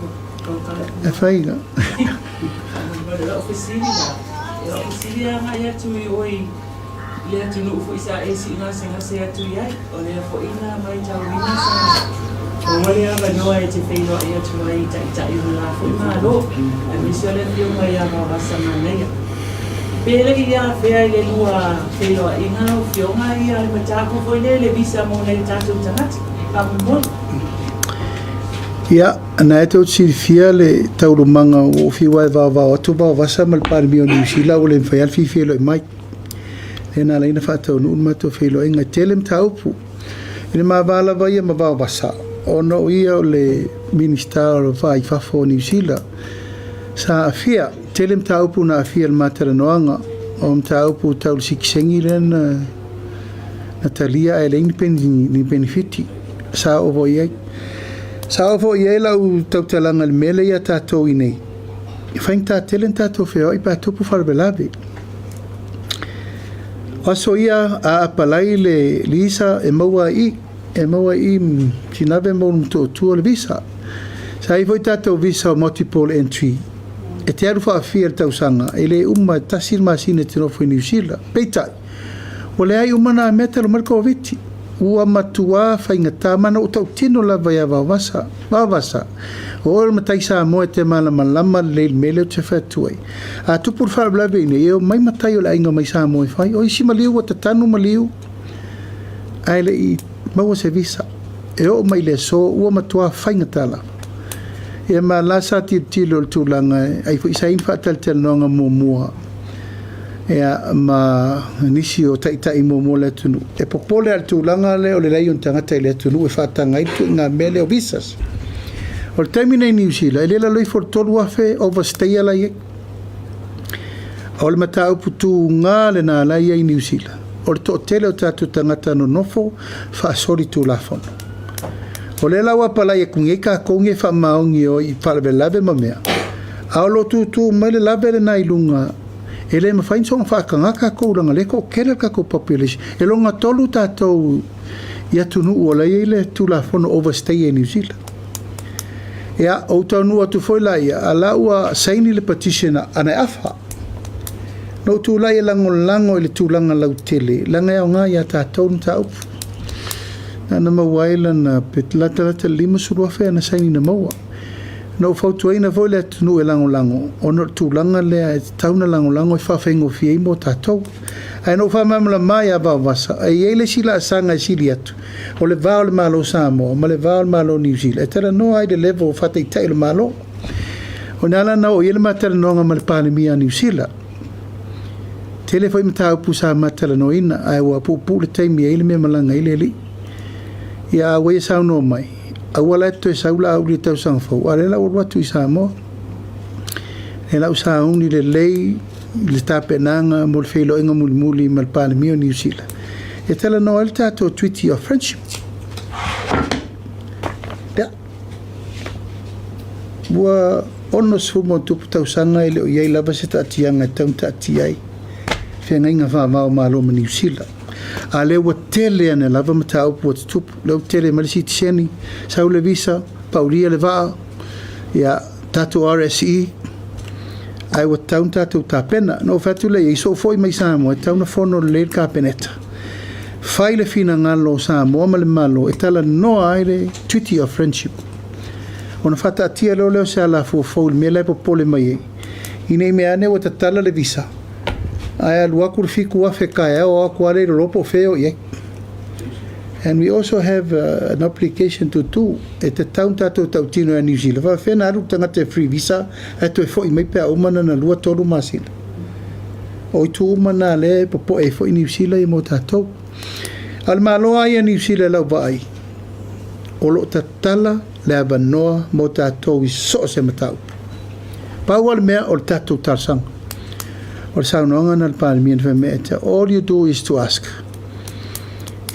lau tala. E fai la. Faamolemole, o lau fesili la, o lau fesili e agai atu i oe i le atunuu foi sa e sii gasegase atu i ai, o lea foi na matauina sa maua le avanoa e te feiloai atu ai i Taitai o le la foi Malo, aemaise o le Afioga ia Vaovasa Manaia. Pe le i afea i le lua feiloaiga lau Afioga ia le mataupu foi lea i le visa mo nai o tatou tagata? Faamolemole. Ia, na e tou te silafia le taualumaga ua ou fiu lava e vaovao atu Vaovasa ma le Palemia o Niu Sila ua le mafai lava le fia feiloai mai. Lea na ala ai ona faataunuu le matou feiloaiga. E tele mataupu i le ma va lava ia ma Vaovasa ona o ia o le Minisita o le Va i Fafo o Niu Sila. Sa aafia, tele mataupu na aafia i le ma talanoaga, o mataupu tau le sikiseni lea na na talia ae leai ni penefiti. Sa oo foi i ai. Sa oo foi i ai lau tautalaga i le mea lea ia tatou i nei, e faigata tele ona tatou feoai pe a tupu faalavelave. O aso ia a apalai le visa e maua ai i, e maua ai i Sinave ma Ulumotootua le visa. Sa i ai foi tatou visa o multiple entry. E te alu faafia i le tausaga, e le uma e tasi le masina e te nofo i Niu Sila. Peitai, ua leai uma na mea talu mai le Koviti. Ua matuā faigata ma na ou tautino lava ia Vaovasa, Vaovasa, o oe o le matai Samoa e te malamalama lelei i le mea lea ou te fai atu ai. A tupu le faalavelave iinei, e omai matai o le aiga mai Samoa e fai. O isi maliu ua tatanu maliu ae le i maua se visa. E oo mai i le aso ua matuā faigata lava. Ia ma la sa tilotilo i le tulaga e ai foi sa i ai ni faatalatalanoaga muamua ia ma nisi o taitai muamua o le atunuu. E popole lava i le tulaga lea o le leai o ni tagata i le atunuu e faataga ai le ituaiga mea lea o visas. O le taimi nei i Niu Sila, e le lalo ifo i le 3,000 overstayer la e i ai. O le mataupu tuga lena la e i ai i Niu Sila, o le toatele o tatou tagata nonofo faasolitulafono. O lea la ua apalai atu nei tatou nei e faamaoni e o i faalavelave ma mea, a o lo o tutu mai le lave lena i luga, e le mafai ona soona faataga tatou leaga o lea e toatele le tatou population. E lona tolu tatou i atunuu o la e i ai le Tulafono Overstay e Niu Sila. Ia, ou taunuu atu foi la ia, a la ua saini le petition a na e afa. Na ou tulai e lagolago i le tulaga lautele, leaga e aoga ia tatou le mataupu. Na na maua ai lana, pe latalata i le 50,000 ana saini na maua. Na ou fautuaina foi le atunuu e lagolago, ona o le tulaga lea e tatau ona lagolago e faafaigofie ai mo tatou. Ae na ou faamalamalama ia Vaovasa, e i ai le isi laasaga e sili atu, o le va o le Malo o Samoa ma le va o le Malo o Niu Sila, e talanoa ai i le level o faataitai o le Malo. O i ina la na oo i ai le ma talanoaga ma le Palemia a Niu Sila. Tele foi mataupu sa ma talanoaina, ae ua puupuu le taimi e i ai le mea e malaga ai le alii. Ia a ua ia saunoa mai, aua la e te toe sau Laauli i le tausaga fou, a o lea la ua alu atu i Samoa. Lea la ua sauni lelei le tapenaga mo le feiloaiga mulimuli ma le Palemia o Niu Sila e talanoa ai le tatou Treaty of Friendship. Ia, ua 60+ tausaga e le o i ai lava se taatiaga e tatau ona taatia ai feagaiga faava o Malo ma Niu Sila. A lea ua tele ane lava mataupu ua tutupu. Lea ua tele mai le sitiseni, sau le visa, paulia le vaa, ia, tatou RSE, ae ua tatau ona tatou tapena. Na ou fai atu lea i ai, sou foi mai Samoa, e tatau ona fono lelei le Kapeneta. Fai le finagalo o Samoa ma le Malo e talanoa ai le Treaty of Friendship. Ona faataatia loa lea o se alafua fou i le mea la e popole mai ai, ina i mea ane ua tatala le visa, ae alu atu le 7,000 taeao o atu lava le iloa po o fea e o i ai. And we also have an obligation to do, e tatau ona tatou tautino ia Niu Sila, faapefea ona alu le tagata e free visa ae toe foi mai pe a uma lana 2, 3 masina. O itu uma na lea e popoe ai foi Niu Sila ia mo tatou. A o le Malo lava ia Niu Sila i lau vaai, o lo o tatala le avanoa mo tatou i so o se mataupu. Pau lava le mea o le tatou talosaga. O le saunoaga na le Palemia na fai mai, all you do is to ask.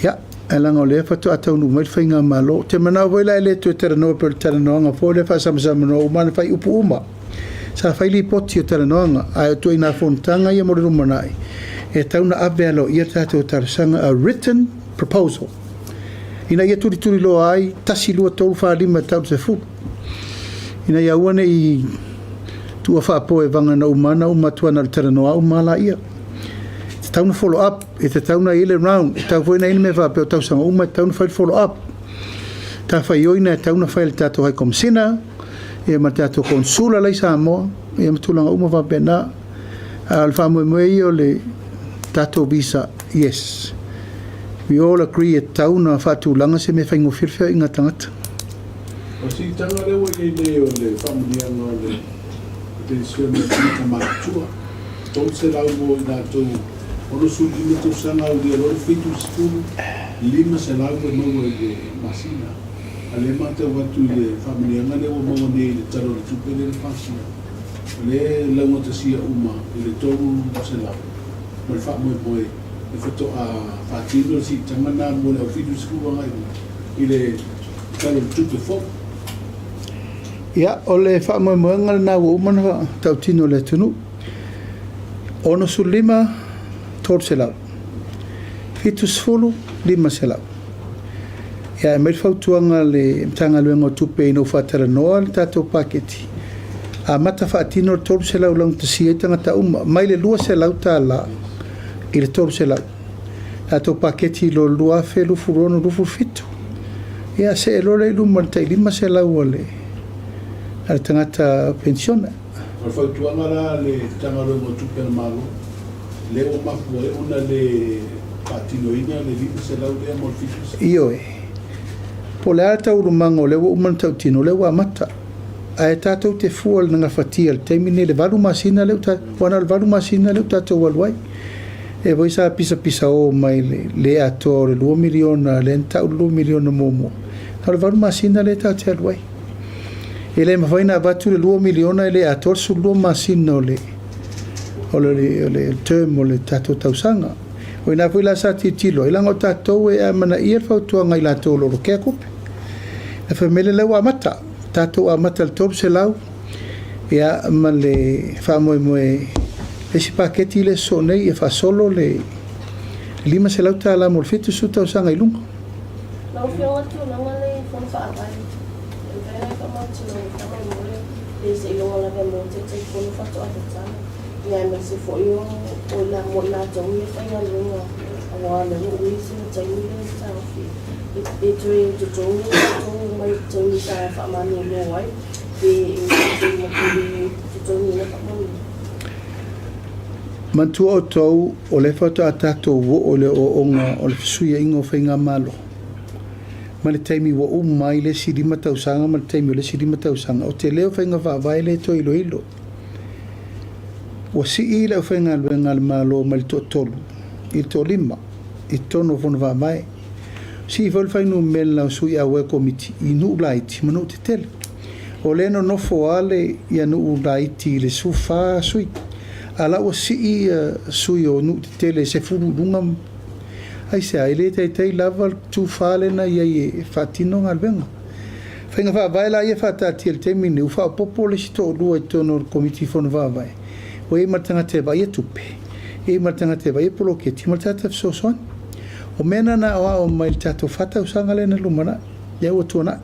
Ia, ae leaga o lea faatoa taunuu mai le faigamalo. Ou te manao foi la e le toe talanoa pei o le talanoaga foi lea faasamsamanoa uma na fai upu uma. Sa fai lipoti o talanoaga, ae o ituaiga fonotaga ia mo le lumanai, e tatau ona ave aloaia le tatou talosaga, a written proposal, ina ia tulituliloa ai, 1, 2, 3, 4, 5 e tau i le 10, ina ia aua ne i tuua faapoe vagana uma ana uma atu ana o le talanoa uma laia. E tatau ona follow up, e tatau ona i ai le round, e tatau foi ona i ai le mea faapea o tausaga uma e tatau ona fai le follow up. Matafaioi e tatau ona fai e le tatou High Commissioner, ia ma le tatou Konsula la i Samoa, ia ma tulaga uma faapena. A o le faamoemoe ia o le tatou visa, yes. We all agree e tatau ona faatulaga se mea faigofie le feoaiga a tagata. O le siitaga lea ua i ai nei o le faamanuiaga o le penisione a tagata matutua, 300 mo i latou 65 tausaga aulia loa le 70, 500 e maua i le masina. A lea e matau atu i le faamanuiaga lea ua maua nei i le Tala o le Tupe lea na pasia, o lea e laugatasia uma i le 300 ma le faamoemoe e faatoa faatino le siitaga lena mo le au 70 agai i luga i le Tala o le Tupe fou. Ia, o le faamoemoega lena ua uma ona tautino e le atunuu. 65, 300. 70, 500. Ia, e aumai le fautuaga a le Matagaluega o Tupe ina ua faatalanoa le tatou paketi, amata faatino le 300 laugatasia ai tagata uma, mai le $200 i le 300. Tatou paketi i lo 2026, 27. Ia, see loa lea i luma i le tai 500 a le, a le tagata penisione. O le fautuaga la a le Matagaluega o Tupe a le Malo, lea ua mafua ai ona le faatinoina le 500 lea mo le 700. Ioe. Po o le a le taualumaga o lea ua uma ona tautino, o lea ua amata. Ae tatou te fua i le gafatia i le taimi lenei i le valu masina lea ua aua na o le valu masina lea ua tatou alu ai. E foi sa pisapisao mai le le atoa o le $2 miliona lea na tau le $2 miliona muamua. Na o le valu masina lea tatou te alu ai. E le mafai ona avatu le $2 miliona e le atoa le 12 masina o le o le, o le term o le tatou tausaga. O ina foi la sa tilotilo ai, leaga o tatou e amanaia le fautuaga i latou o lo o lokea tupe. Na fai mai lea ua amata, tatou amata i le 300, ia ma le faamoemoe le isi paketi lea sosoo nei ia faasolo le $500 mo le 70 tausaga i luga. Lau Afioga tulaga le Fono Faavae, e mafai ona e faamautinoa faamolemole pe seiloga lava mo Taitaifono faatoa tatala, ia aemaise foi o mo i latou ia faigaluega aua o lea ua ui sina taimi lea e taofi e toe totogi i latou mai le taimi sa faamalolo ai pe e matua totogiina faamolemole. Manatua outou, o lea faatoa tatou oo i le ooooga o le fesuiaiga o faigamalo. ma le taimi ua uma ai le isi 5 tausaga ma le taimi o le isi 5 tausaga, o tele o faiga faavae lea e toe iloilo. Ua sii le aufaigaluega a le Malo mai le toatolu i le toalima i totonu o Fono Faavae. Sii foi le fuainumera o sui auai o Komiti i nuu laiti ma nuu tetele. O lea e nonofo lava le ia nuu laiti i le 14 sui, a o la ua sii ia sui o nuu tetele e 10 i luga. Aisea? E le taitai lava le tufa lea na i ai e faatino galuega. Faiga faavae la ia e faataatia i le taimi lenei, ua faaopoopo le isi toalua i totonu o le Komiti Fono Faavae, ua i ai ma le tagata e vaaia tupe, e i ai ma le tagata e vaaia poloketi ma le tagata fesoasoani. O mea na na aoao mai i le tatou fa tausaga lea na lumanai, lea ua tuanai.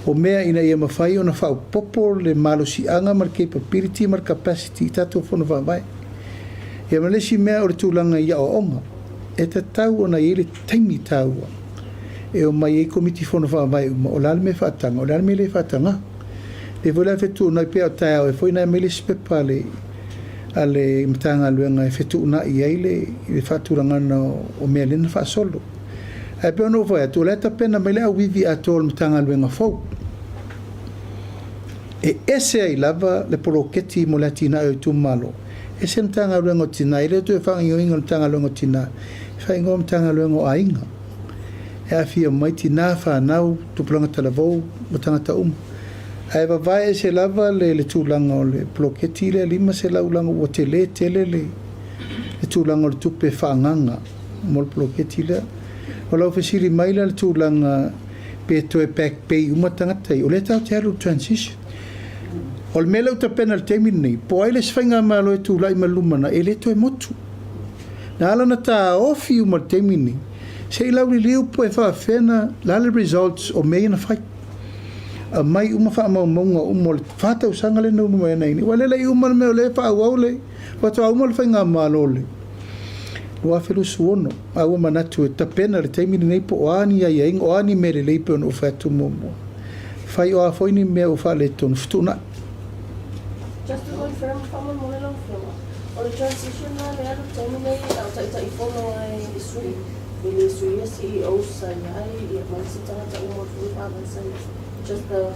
O mea ina ia mafai ona faaopoopo le malosiaga ma le capability ma le capacity i tatou Fono Faavae. Ia ma le isi mea o le tulaga i aoaoga, e tatau ona i ai le taimi taua e omai ai Komiti Fono Faavae uma, o le a le mea e faataga, o le a le mea e le faataga. Lea foi la e fetuunai pea o taeao e foi na aumai le isi pepa a le a le Matagaluega e fetuunai ai le le faatulagaga o mea lea na faasolo. Ae pei ona ou fai atu, o la e tapena mai le auivi atoa o le Matagaluega fou. E ese ai lava le poloketi mo le atinae o itumalo, ese le Matagaluega o Tina, e le o toe faagaoioiga o le Matagaluega o Tina, e faaigoa Matagaluega o Aiga. E aafia uma ai tina, fanau, tupulaga talavou ma tagata uma. Ae vavae ese lava le le tulaga o le poloketi lea 500 leaga ua tele tele le le tulaga o le tupe faaagaga mo le poloketi lea. O lau fesili mai la i le tulaga pe toe back pay uma tagata ia, o lea tatou te alu i le transition. O le mea lea ua tapena i le taimi lenei, po o ai le isi faigamalo e tulai mai i le lumanai, e le toe motu. Na ala ona taofi uma i le taimi lenei, se i lauliliu po e faapefea ona, le a le results o mea ia na fai. Aumai uma faamaumauga uma o le fa tausaga lea na ulu mai ai nei. Aua o lea e le i uma le mea o lea e faaauau le, faatoa uma le faigamalo i le 2026. A ua manatu e tapena i le taimi lenei po o a ni aiaiga, o a ni mea lelei pei ona ou fai atu muamua. Fai o a foi ni mea ua faaletonu, fetuunai. Just to confirm, faamolemole lau Afioga, o le transition la lea le taimi nei a o Taitaifono ai i sui, e le suia CEOs sa i ai, ia ma isi tagata uma foi faavae sa i ai. Just the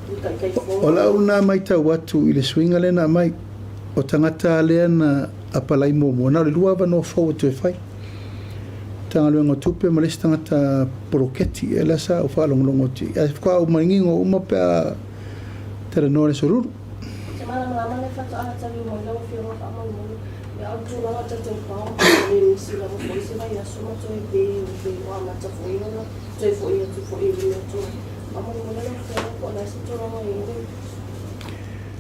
le Taitaifono. O lau na maitau atu i le suiga lea na aumai, o tagata lea na apalai muamua, na o le lua avanoa fou e toe fai. Matagaluega o Tupe ma le isi tagata poloketi, ia lea sa ou faalogologo atu i ai. Ae faatoa ou manino uma pe a talanoa i le solulu. Ou te malamalama le faatoa taliu mai lau Afioga faamolemole ia o le tulaga o tatou pao e le misi lava foi se vaiaso ma toe pe pe ua amata foi ona toe foi atu foi i le mea tuai. Faamolemole lau Afioga po o le a se tulaga e i ai le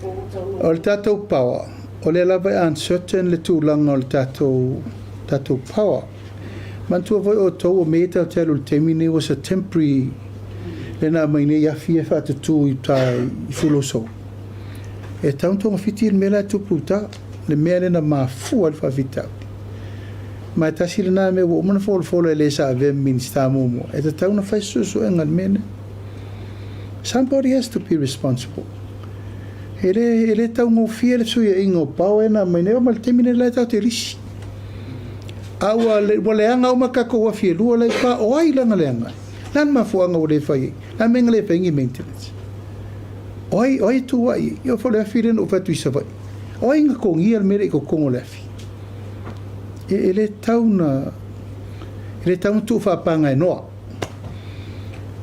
po ua taunuu. O le tatou power, o lea lava e uncertain le tulaga o le tatou tatou power. Manatua foi outou o mea ia tatou te alu i le taimi lenei was a temporary lea na aumai nei afi ia e faatutū i uta i Fuloso. E tatau ona togafiti le mea la e tupu i uta, le mea lea na mafua ai le faafitauli. Ma e tasi lena mea ua uma ona folafola e le sa avea ma Minisita muamua, e tatau ona fai se suesuega i le mea lea. Somebody has to be responsible. E le, e le taugofie le fesuiaiga o power ia na aumai nei, oo mai le taimi lenei la e tatou te lisi. A ua, ua leaga uma tatou afi e lua la e pa, o ai la na leaga ai? Le a le mafuaaga ua le fai ai? Le a le mea na le fai ai ni maintenance? O ai, o ai e tu ai? Ia foi le afi lea na ou fai atu i Savaii. O ai na togia le mea lea i totonu o le afi? E, e le tau na, e le tau na tuu faapagaenoa.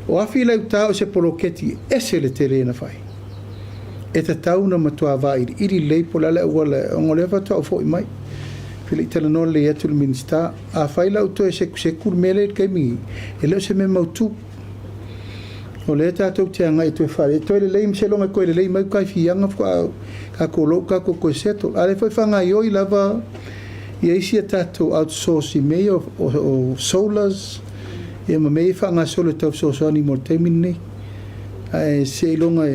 O afi la i uta o se poloketi e ese le tele na fai. E tatau ona matua vailiili lelei po o le a le auala ona o lea faatoa ou foi mai. Pe le i talanoa lelei atu le Minisita. Afai la ua toe sekuseku le mea lea i le taimi nei, e le o se mea mautu. O lea tatou te agai e toe faalelei, e toe lelei ma seiloga e toe lelei mai uta i Fiaga faatoa tatou loa ua tatou toe settle. A o lea foi e faagaoioi lava ia isi a tatou outsource i mea ia o solars ia ma mea ia e faagasolo e tau fesoasoani mo le taimi lenei. Ae seiloga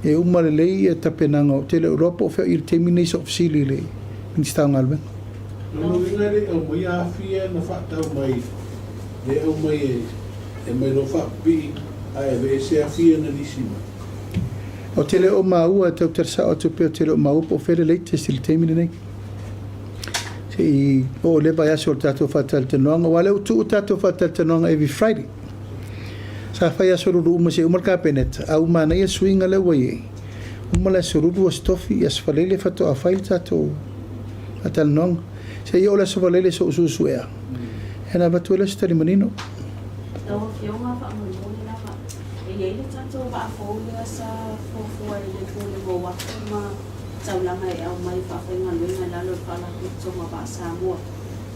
e uma lelei ia tapenaga, ou te le o iloa po o fea o i ai i le taimi lenei so'u fesili i le Minisita o Galuega. O lona uiga e le i aumaia afi ia na faatau mai lea e aumai e aumai loa faapipii ae aveese afi ia na lisi mai. Ou te le o maua, e tau tali sao atu pea ou te le o maua po o fea le latest i le taimi lenei. Se i oo i le vaiaso o le tatou faatalatalanoaga, aua o lea ua tuu tatou faatalatalanoaga every Friday. Sa fai Aso Lulu uma seia uma le Kapeneta, a ua manaia suiga lea ua i ai. Uma le Aso Lulu, Aso Tofi, Aso Faraile faatoa fai le tatou faatalanoaga. Seia oo le Aso Faraile so'u suesuea, ona avatu ai lea o se tali manino. Lau Afioga faamolemole lava, e i ai le tatou vaa fou lea sa fuafua i le Pulega o Uafu ma Taulaga e aumai faafaigaluega i lalo o le Faalapotopotoga o Vaa Samoa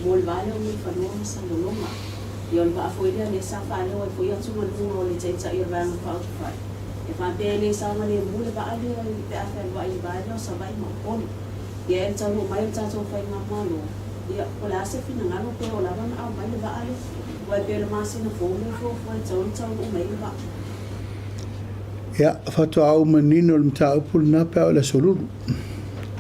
mo le va lea o Mulifanua ma Salelologa. Ia o le vaa foi lea lea sa faaleo ai foi atugaluga o le Taitai o le Vaega Faaupufai e faapea e le saogalemu le vaa lea pe a fealuai i le va lea o Savaii ma Upolu. Ia e taunuu mai le tatou faigamalo, ia, po o le a se finagalo pe oo lava ona aumai le vaa lea, aua e pei o le masina fou lea e fuafua e tatau ona taunuu mai ai le vaa. Ia, faatoa ou manino i le mataupu lena pe a oo i le Aso Lulu.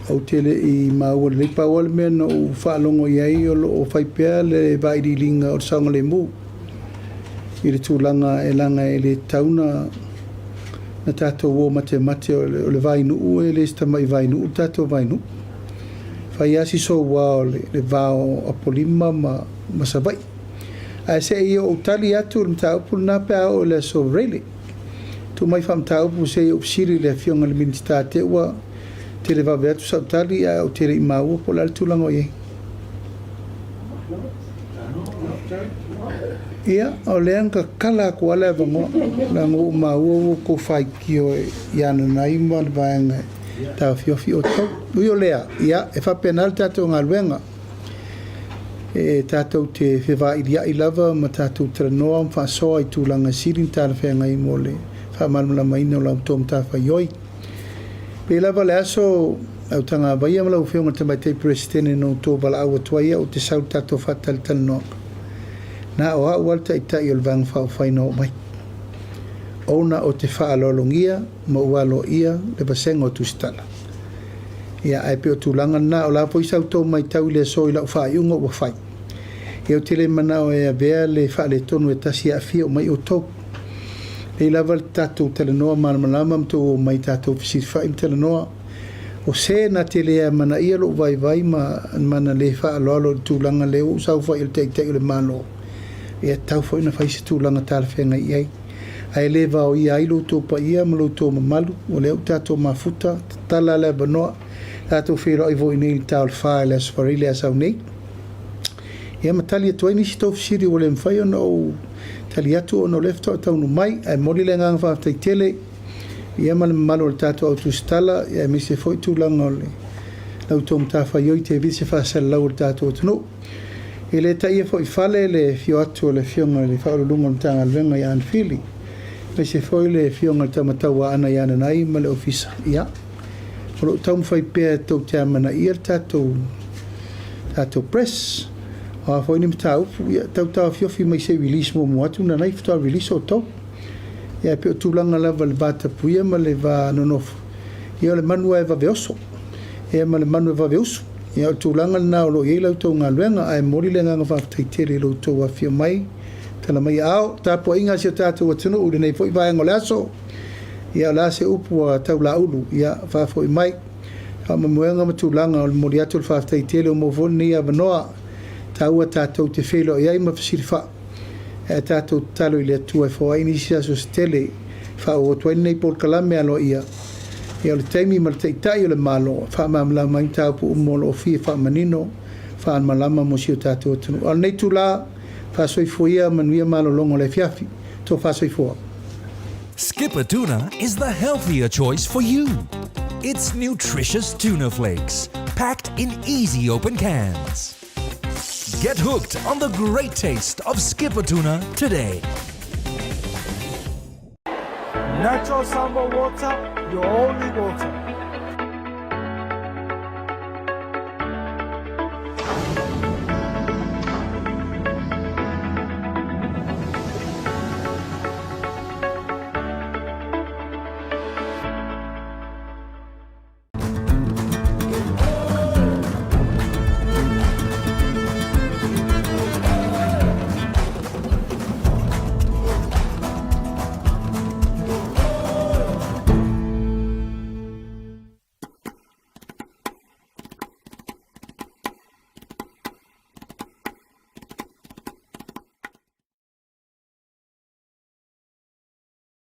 Ou te le i maua lelei, pau lava le mea na ou faalogo i ai o lo o fai pea le vailiiliga o le saogalemu i le tulaga e leaga e le tatau ona na tatou o matemate o le vainuu e le se tamai vainuu le tatou vainuu. Fai lava si soua o le va o Apolima ma, ma Savaii. Ae se i ou tali atu i le mataupu lena pe a oo i le aso Rayleigh. Tuu mai faamataupu se i ou fesili i le Afioga i le Minisita te ua televave atu sau tali ae ou te le i maua po o le a le tulaga o i ai. Ia, o lea na tatala atu lava le avanoa, leaga ua ou maua ua outou faitio ia Nanai ma le vaega e taofiofi outou. Ui o lea, ia, e faapena le tatou galuega. E tatou te fevailiai lava ma tatou talanoa ma faasoa i tulaga e sili ona talafeagai mo le faamalamalamaina o la outou matafaioi. Pei lava le aso Autagavaia ma lau Afioga i le Tamaitai Peresetene na outou valaau atu ai au ou te sau i le tatou faatalatalanoaga. Na o au lava le Taitai o le Vaega Faaupufai na oo mai. Ona ou te faaaloalogia ma ou aloaia le vasega o Tusitala. Ia, ae pei o tulaga lena, o la foi sa outou matau i le aso i lau faaiuga ua fai. Ia ou te le manao e avea le faaletonu e tasi e aafia uma ai outou. Lei lava le tatou talanoa malamalama ma tou omai tatou fesilafai ma talanoa. O se na te le amanaia lou vaivai ma mana le faaaloalo i le tulaga lea ua ou saofai o le Taitai o le Malo, e tatau foi ona fai se tulaga talafeagai i ai. Ae le vaoia ai lo outou paia ma lo outou mamalu, o lea ua tatou mafuta, tatala le avanoa, tatou feiloai foi nei i le ta o le fa i le Aso Faraile a sau nei. Ia ma tali atu ai nisi tou fesili ua le mafai ona ou tali atu ona o lea faatoa taunuu mai. Ae momoli le agaga faafetai tele ia ma le mamalu o le tatou au tusitala, ia aemaise foi tulaga o le la outou matafaioi tevise se faasalalau o le tatou atunuu. E le taia foi i fale le afio atu o le Afioga i le Faauluuluga o le Matagaluega ia Anne Fili, aemaise foi le Afioga i le Tama Tauaana ia Nanai ma le Ofisa. Ia, o lo o taumafai pea tou te amanaia le tatou tatou press. O a foi ni mataupu, ia tau taofiofi mai se i release muamua atu Nanai faatoa release outou. Ia, e pei o tulaga lava i le va tapuia ma le va nonofo, ia o le manu lava e vave oso, ia ma le manu e vave usu. Ia o le tulaga lena o lo o i ai la outou galuega, ae momoli le agaga faafetai tele i lo outou afifio mai, tala mai aao, tapuaiga a si o tatou atunuu i lenei foi vaega o le aso. Ia o le a se upu ua taulaulu, ia faafoi mai. Faamoemoega ma tulaga o le momoli atu o le faafetai tele ua maua foi lenei avanoa taua tatou te feiloai ai ma fesilafai. Ae tatou tatalo i le Atua e foai nisi aso se tele e faaauau atu ai lenei polokalame aloaia. Ia o le taimi ma le Taitai o le Malo e faamalamalama ai mataupu uma o lo o fia faamanino, faalamalama mo si o tatou atunuu. A o lenei itula, faasoifua ia manuia malologa o le afiafi. Tofa soifua. Skipper Tuna is the healthier choice for you. It's nutritious tuna flakes, packed in easy open cans. Get hooked on the great taste of Skipper Tuna today. Natural Samoa water, your only water.